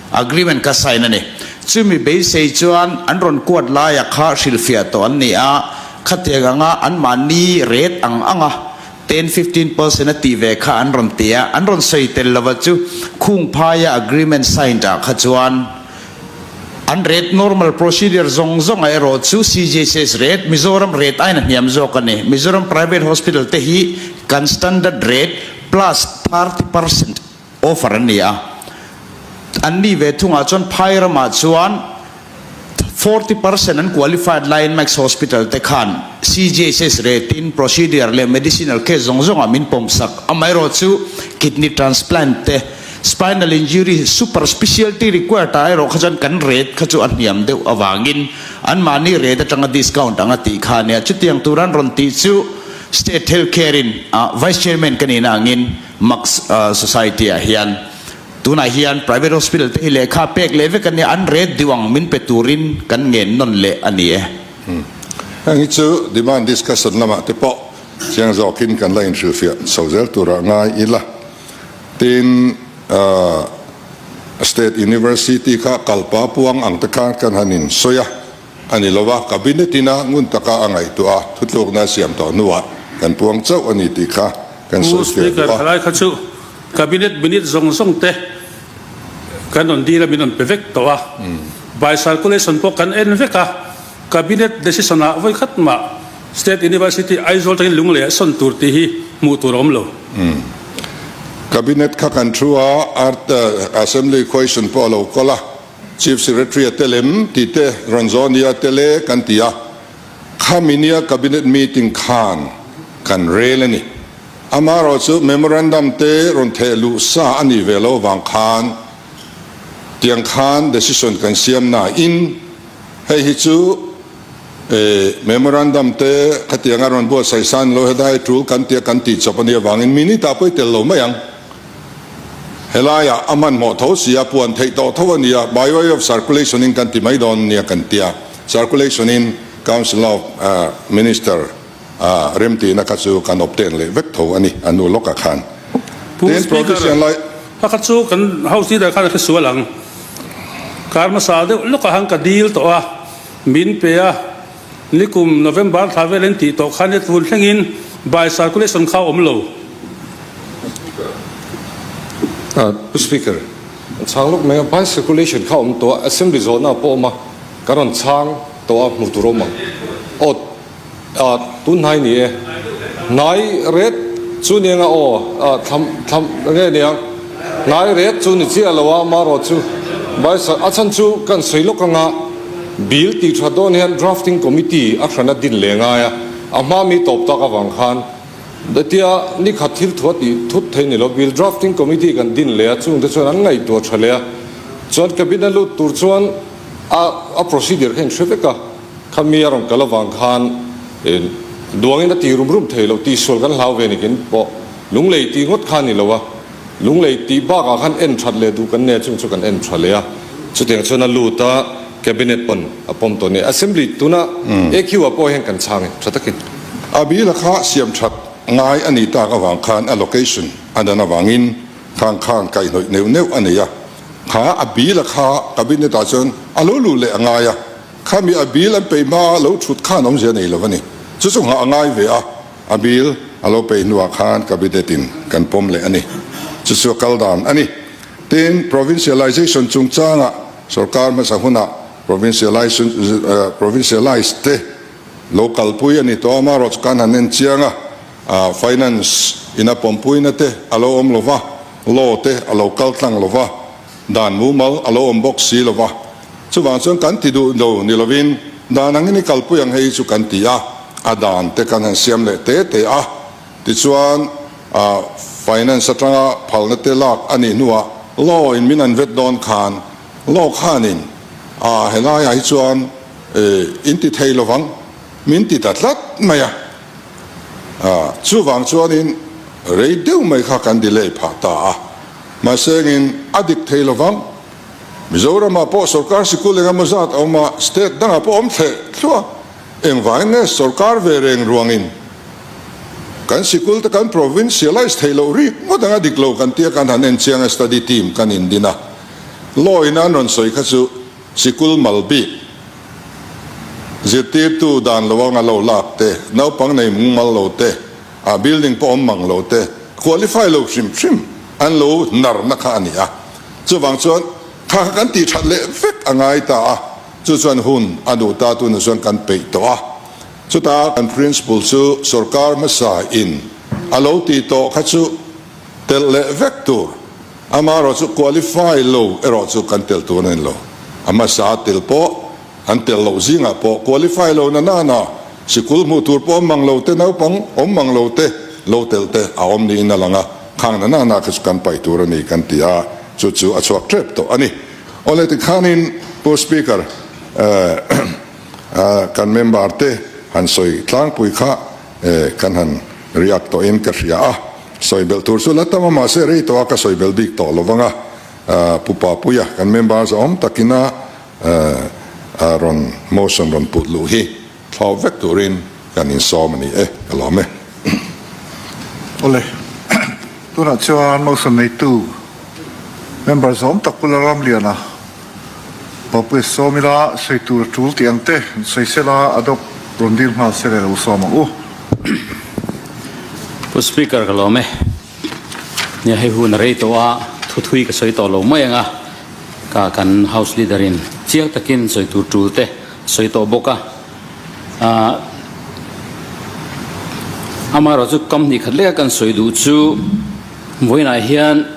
Speaker 14: agreement kha sign a ni. Chumi beisei chuan an rawn kuat laia kha hrilhfiah tawh an ni a, khatiang anga anmahni rate ang anga Ten 15% a tih ve kha an rawn ti a, an rawn sawi tel lova chu khung phaia agreement signed ah kha chuan an rate normal procedure zawng zawng ah erawh chu CGHS rate Mizoram rate aiin a hniam zawk a ni. Mizoram private hospital te hi kan standard rate plus 30% offer an ni a, an ni ve thungah chuan phai ramah chuan 40% an qualified laiin Max Hospital te khan CGHS rate-in procedure leh medicinal case zawng zawngah min pawm sak. Amaherawh chu kidney transplant te, spinal injury super specialty required ah erawh kha chuan kan rate kha chu a hniam deuh avangin anmahni rate atanga discount ang a tih kha a nia. Chutiang tur an rawn tih chu State Health Care-in Vice Chairman ka nihna angin Max Society ah hian tunah hian private hospital te hi lehkha pek leh vek a nia, an rate deuh ang min pe turin kan ngen nawn leh a ni e.
Speaker 4: Heng hi chu demand discussion lamah te pawh chiang zawkin kan la inhrilhfiah chho zel turah ngai ila. Tin, State University kha kalpa puang ang te khan kan han insawi a. A ni lo a, Cabinet ina ngun taka a ngaihtuah a, thutlukna a siam tawh hnuah kan puang chauh a ni tih kha kan
Speaker 2: Pu
Speaker 4: sawi fiah
Speaker 2: Speaker,
Speaker 4: duh a.
Speaker 2: Thalai kha chu Cabinet minute zawng zawng te kan rawn dil a, min rawn pe vek tawh a. By circulation pawh kan en vek a, Cabinet decision ah vawi khat mah State University Aizawl tangin Lunglei ah sawn tur tih hi hmuh tur a awm lo.
Speaker 4: Cabinet kha kan thu a, Assembly question pawh a lo kawl a. Chief Secretary a tel em tih te rawn zawh nia tel e kan ti a, khami nia Cabinet meeting khan kan rel a ni. Amaherawhchu memorandum te rawn theh luh sa a nih ve lo vang khan tiang khan decision kan siam na in hei hi chu memorandum te khatiang a rawn buatsaih san lo helai tul kan tia kan tih chawp a nih avangin minute ah pawh i tel lo mai ang. Helaiah a hmanhmawh tho si a, puan theih tawh tho a ni a, by way of circulation in kan ti mai dawn nia kan ti a, circulation in Council of Minister remtihna kha chu kan obtain leh vek tho a ni, a nu lawkah khan.
Speaker 2: Pu
Speaker 4: Tin,
Speaker 2: Speaker,
Speaker 4: Provision lai.
Speaker 2: Pakhat chu kan House Leader khan a hre sual ang. Kar hmasa deuh lawkah khan ka dil tawh a, min pe a, Nikum November thla vel in tih tawh khan i tun thlengin by circulation kha a awm lo.
Speaker 15: Pu Speaker, an chhang lawk mai a, by circulation kha a awm tawh a, Assembly zawhna pawh a awm a, kan rawn chhang tawh a, hmuh tur a awm ang. Aw, tun hnai ni e. Hnai ret chu ni anga aw, thlam, thlam, nge niang, hnai ret chu ni chiah lo a, amaherawh chu by a chhan chu kan sawi lawk anga, Bill tih that dawn hian Drafting Committee a hran a din leh ngai a, a hma mi tawp tak avang khan hetia ni khat thil thu a tih thut thei ni lo. Bill Drafting Committee kan din leh a, chungte chuan an ngaihtuah tha leh a, chuan Cabinet lut tur chuan a a procedure kha in hre vek a, khami a rawn kal avang khan duangin a ti rum rum thei lo, tihsual kan hlau ve ni kin pawh lunglei tih ngawt kha a ni lo a. Lunglei tih bakah khan en that leh duh kan nei a, chung chu kan en tha leh a. Chutiang chuan a lut a, Cabinet pawn a pawm tawh a ni. Assembly tuna AQ ah pawh hian kan chhang e, tha takin.
Speaker 4: A bil a kha siam that ngai a nih tak avang khan a location a dan avangin khang khan kaihhnawih neuh neuh a nei a. Kha a bil a kha Cabinet ah chuan a lo luh leh a ngai a, khami a bil an peih hma lo thut khan awmzia nei lo a ni. Chu chu nghah a ngai ve a. A bill a lo peih hnuah khan Cabinet in kan pawm leh a ni. Chu chu a kal dan a ni. Tin, Provincialization chungchangah sorkar hmasa hunah provincialize te lo kalpui a ni tawh a, amaherawh chu kan han en chiang a, finance in a pawmpuina te a lo awm lo va, law te a lo kal tlang lo va, dan mumal a lo awm bawk si lo va. Chuvang chuan kan ti duh lo ni lovin dan angin i kalpui ang hei chu kan ti a, a dan te kan han siam leh te te a. Tichuan finance atanga phalna te lak a nih hnuah law in min an vet dawn khan law khanin a helaiah hi chuan in ti thei lovang min ti ta tlat mai a. Chuvang chuanin rei deuh mai kha kan delay phah ta a, mahsengin a dik thei lovang. Mizoramah pawh sorkar sikul eng emaw zat a awm a, state dangah pawh awm thleh thluah. Engvangin nge sorkar ve reng ruangin kan sikul te kan provincialize theih loh rik ngawt anga dik lo kan tia kan han en chiang a, study team kan indin a. Law in an rawn sawi kha chu sikul mal bik zirtirtu dan lo anga lo lak te, naupang nei mungmal lo te, a building pawh awm mang lo te, qualify lo hrim hrim an lo narna kha a ni a. Chuvang chuan kha kha kan tih that leh vek a ngai ta a, chu chuan hun a duh ta tunah chuan kan peih tawh a. Chuta kan principle chu sorkar hmasa in a lo tih tawh kha chu telh leh vek tur, amaherawh chu qualify lo erawh chu kan telh tur a ni lo. A hmasa tel pawh An tel loh zingah pawh qualify lo na nana sikul hmuh tur pawh awm mang lo te, naupang awm mang lo te lo telh te a awm niin a lang a, khang na nana kha chu kan paih tur a ni kan ti a, chu chu a chhuak tep tawh a ni. Awle tikhanin Pu Speaker kan member te han sawi tlangpui kha kan han react tawhin ka hria a, sawi belh tur chu la tam a mahse rei tawh a ka sawi belh bik tawh lovang a, Pu Papuia kan member zahawm takina A rawn motion rawn put luh hi thlawp vek turin kan insawm a ni e, ka lawm e.
Speaker 1: Awle, tunah chuan motion neitu member zawm tak Pu Lalramliana Papuia sawm ila sawi tur a tul tih ang te sawi sela adopt rawn dil nghal se le lo sawm ang u.
Speaker 11: Pu Speaker ka lawm e. Nia hei hun a rei tawh a, thuthui ka sawi tawh lo mai ang a. Ka kan House Leader in chiang takin sawi tur tul te sawi tawh bawk a. Ahh amaherawh chu kam hnih khat leka kan sawi duh chu vawiinah hian.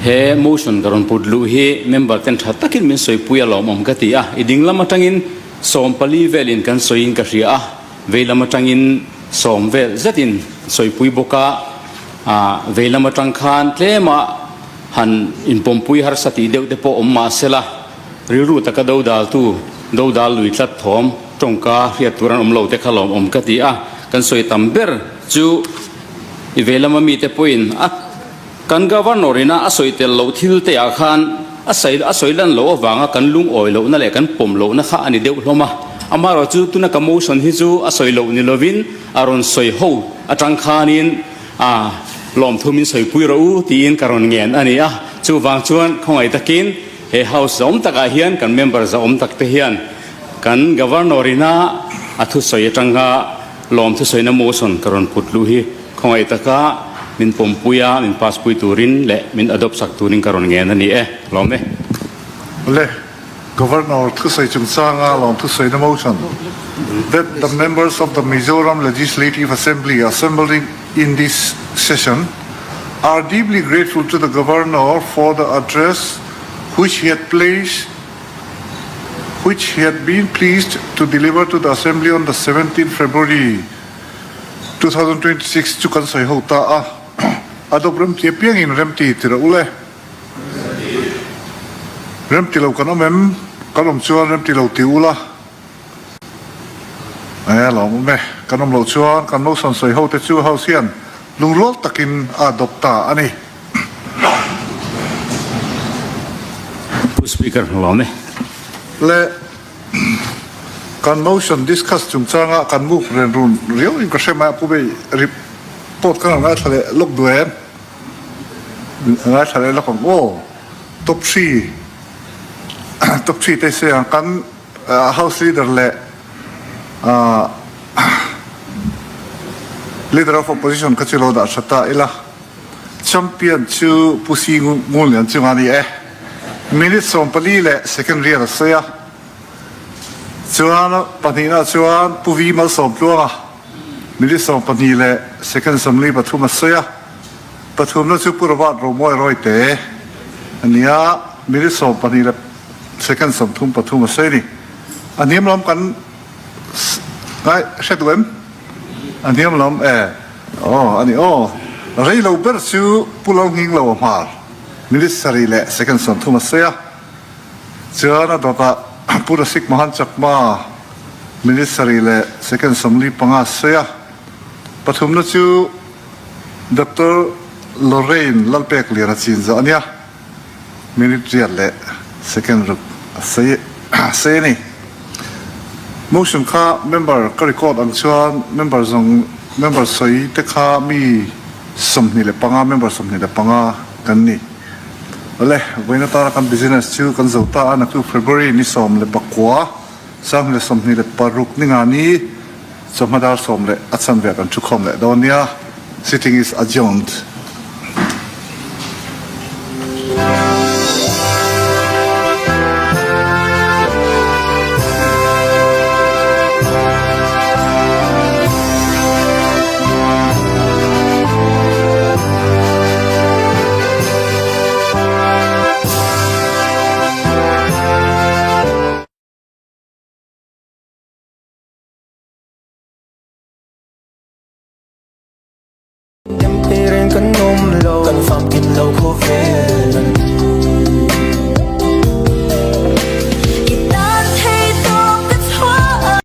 Speaker 11: He motion ka rawn put luh hi member ten tha takin min sawipui a lawmawm ka ti a, i ding lam atangin 14 velin kan sawiin ka hria a, vei lam atangin 10 vel zetin sawipui bawk a, vei lam atang khan tlema han inpawmpui harsa tih deuh te pawh awm mah sela, rilru taka dodaltu, dodal lui tlat thawm, tawngka hriat tur an awm lo te kha lawmawm ka ti a, kan sawi tam ber chu i vei lama mite pawhin a. Kan Governor ina a sawi tel loh thil te ah khan a sawi a sawi lan loh avanga kan lungawi lohna leh kan pawm lohna kha a ni deuh hlawm a. Amaherawh chu tuna ka motion hi chu a sawi loh ni lovin a rawn sawi ho atang khanin a lawmthu min sawipui rawh u tiin ka rawn ngen a ni a. Chuvang chuan khawngaih takin he House zahawm takah hian kan member zahawm tak te hian kan Governor ina a thusawi atanga lawmthu sawina motion ka rawn put luh hi Khawngaih taka min pawmpui a, min pass pui turin leh min adopt sak turin ka rawn ngen a ni e. Lawm e.
Speaker 1: Le, Governor thusawi chungchanga lawm thusawina motion that the members of the Mizoram Legislative Assembly assembled in this session are deeply grateful to the Governor for the address which he had placed which he had been pleased to deliver to the Assembly on the 17 February 2026 chu kan sawi ho ta a, a dawp remti apiangin remti ti rawh u le. Remti lo kan awm em? Kan awm chuan remti lo ti u la. E, lawm awm e. Kan awm loh chuan kan motion sawi ho te chu House hian lungrual takin a adopt ta a ni.
Speaker 11: Pu Speaker, lawm e.
Speaker 1: Le. Kan motion discuss chungchanga kan move ren run riau in ka hre mai a, Pu Bei report ka ngaithla leh lawk duh em? Ngaithla leh lawk ang aw. Top three top three te se ang kan house leader leh leader of opposition kha chu lo dah tha ta ila. Champion chu Pu Si Ngunlian chunga a ni e. Minute 14 leh second rial a sawi a. Chuan pahnihna chuan Pu Vi Malsawmtluanga minute 12 leh second 43 a sawi a. Pathumna chu Pu Robert Romawi Rawite a ni a, minute 12 leh second 33 a sawi a ni. A hniam lam kan ngai hre duh em? A hniam lam e. Aw, a ni aw. Rei lo ber chu Pu Lo Nghing Lo a hmar minute 7 leh second 30 a sawi a. Chuan a dawtah Pu Rasik Mohan Chakma minute 7 leh second 45 a sawi a. Pathumna chu Doctor Lorraine Lalpek Lian a chin zawh a nia. Minute 8 leh second 6 a sawi a sawi a ni. Motion kha member ka record ang chuan member zawng member sawi te kha mi 25 member 25 kan ni. Awle, vawiin atana kan business chu kan zo ta a, naktuk February ni 19 2026 ni nga ni chawhma dar 10 leh a chanve ah kan thukhawm leh dawn nia. Sitting is adjourned.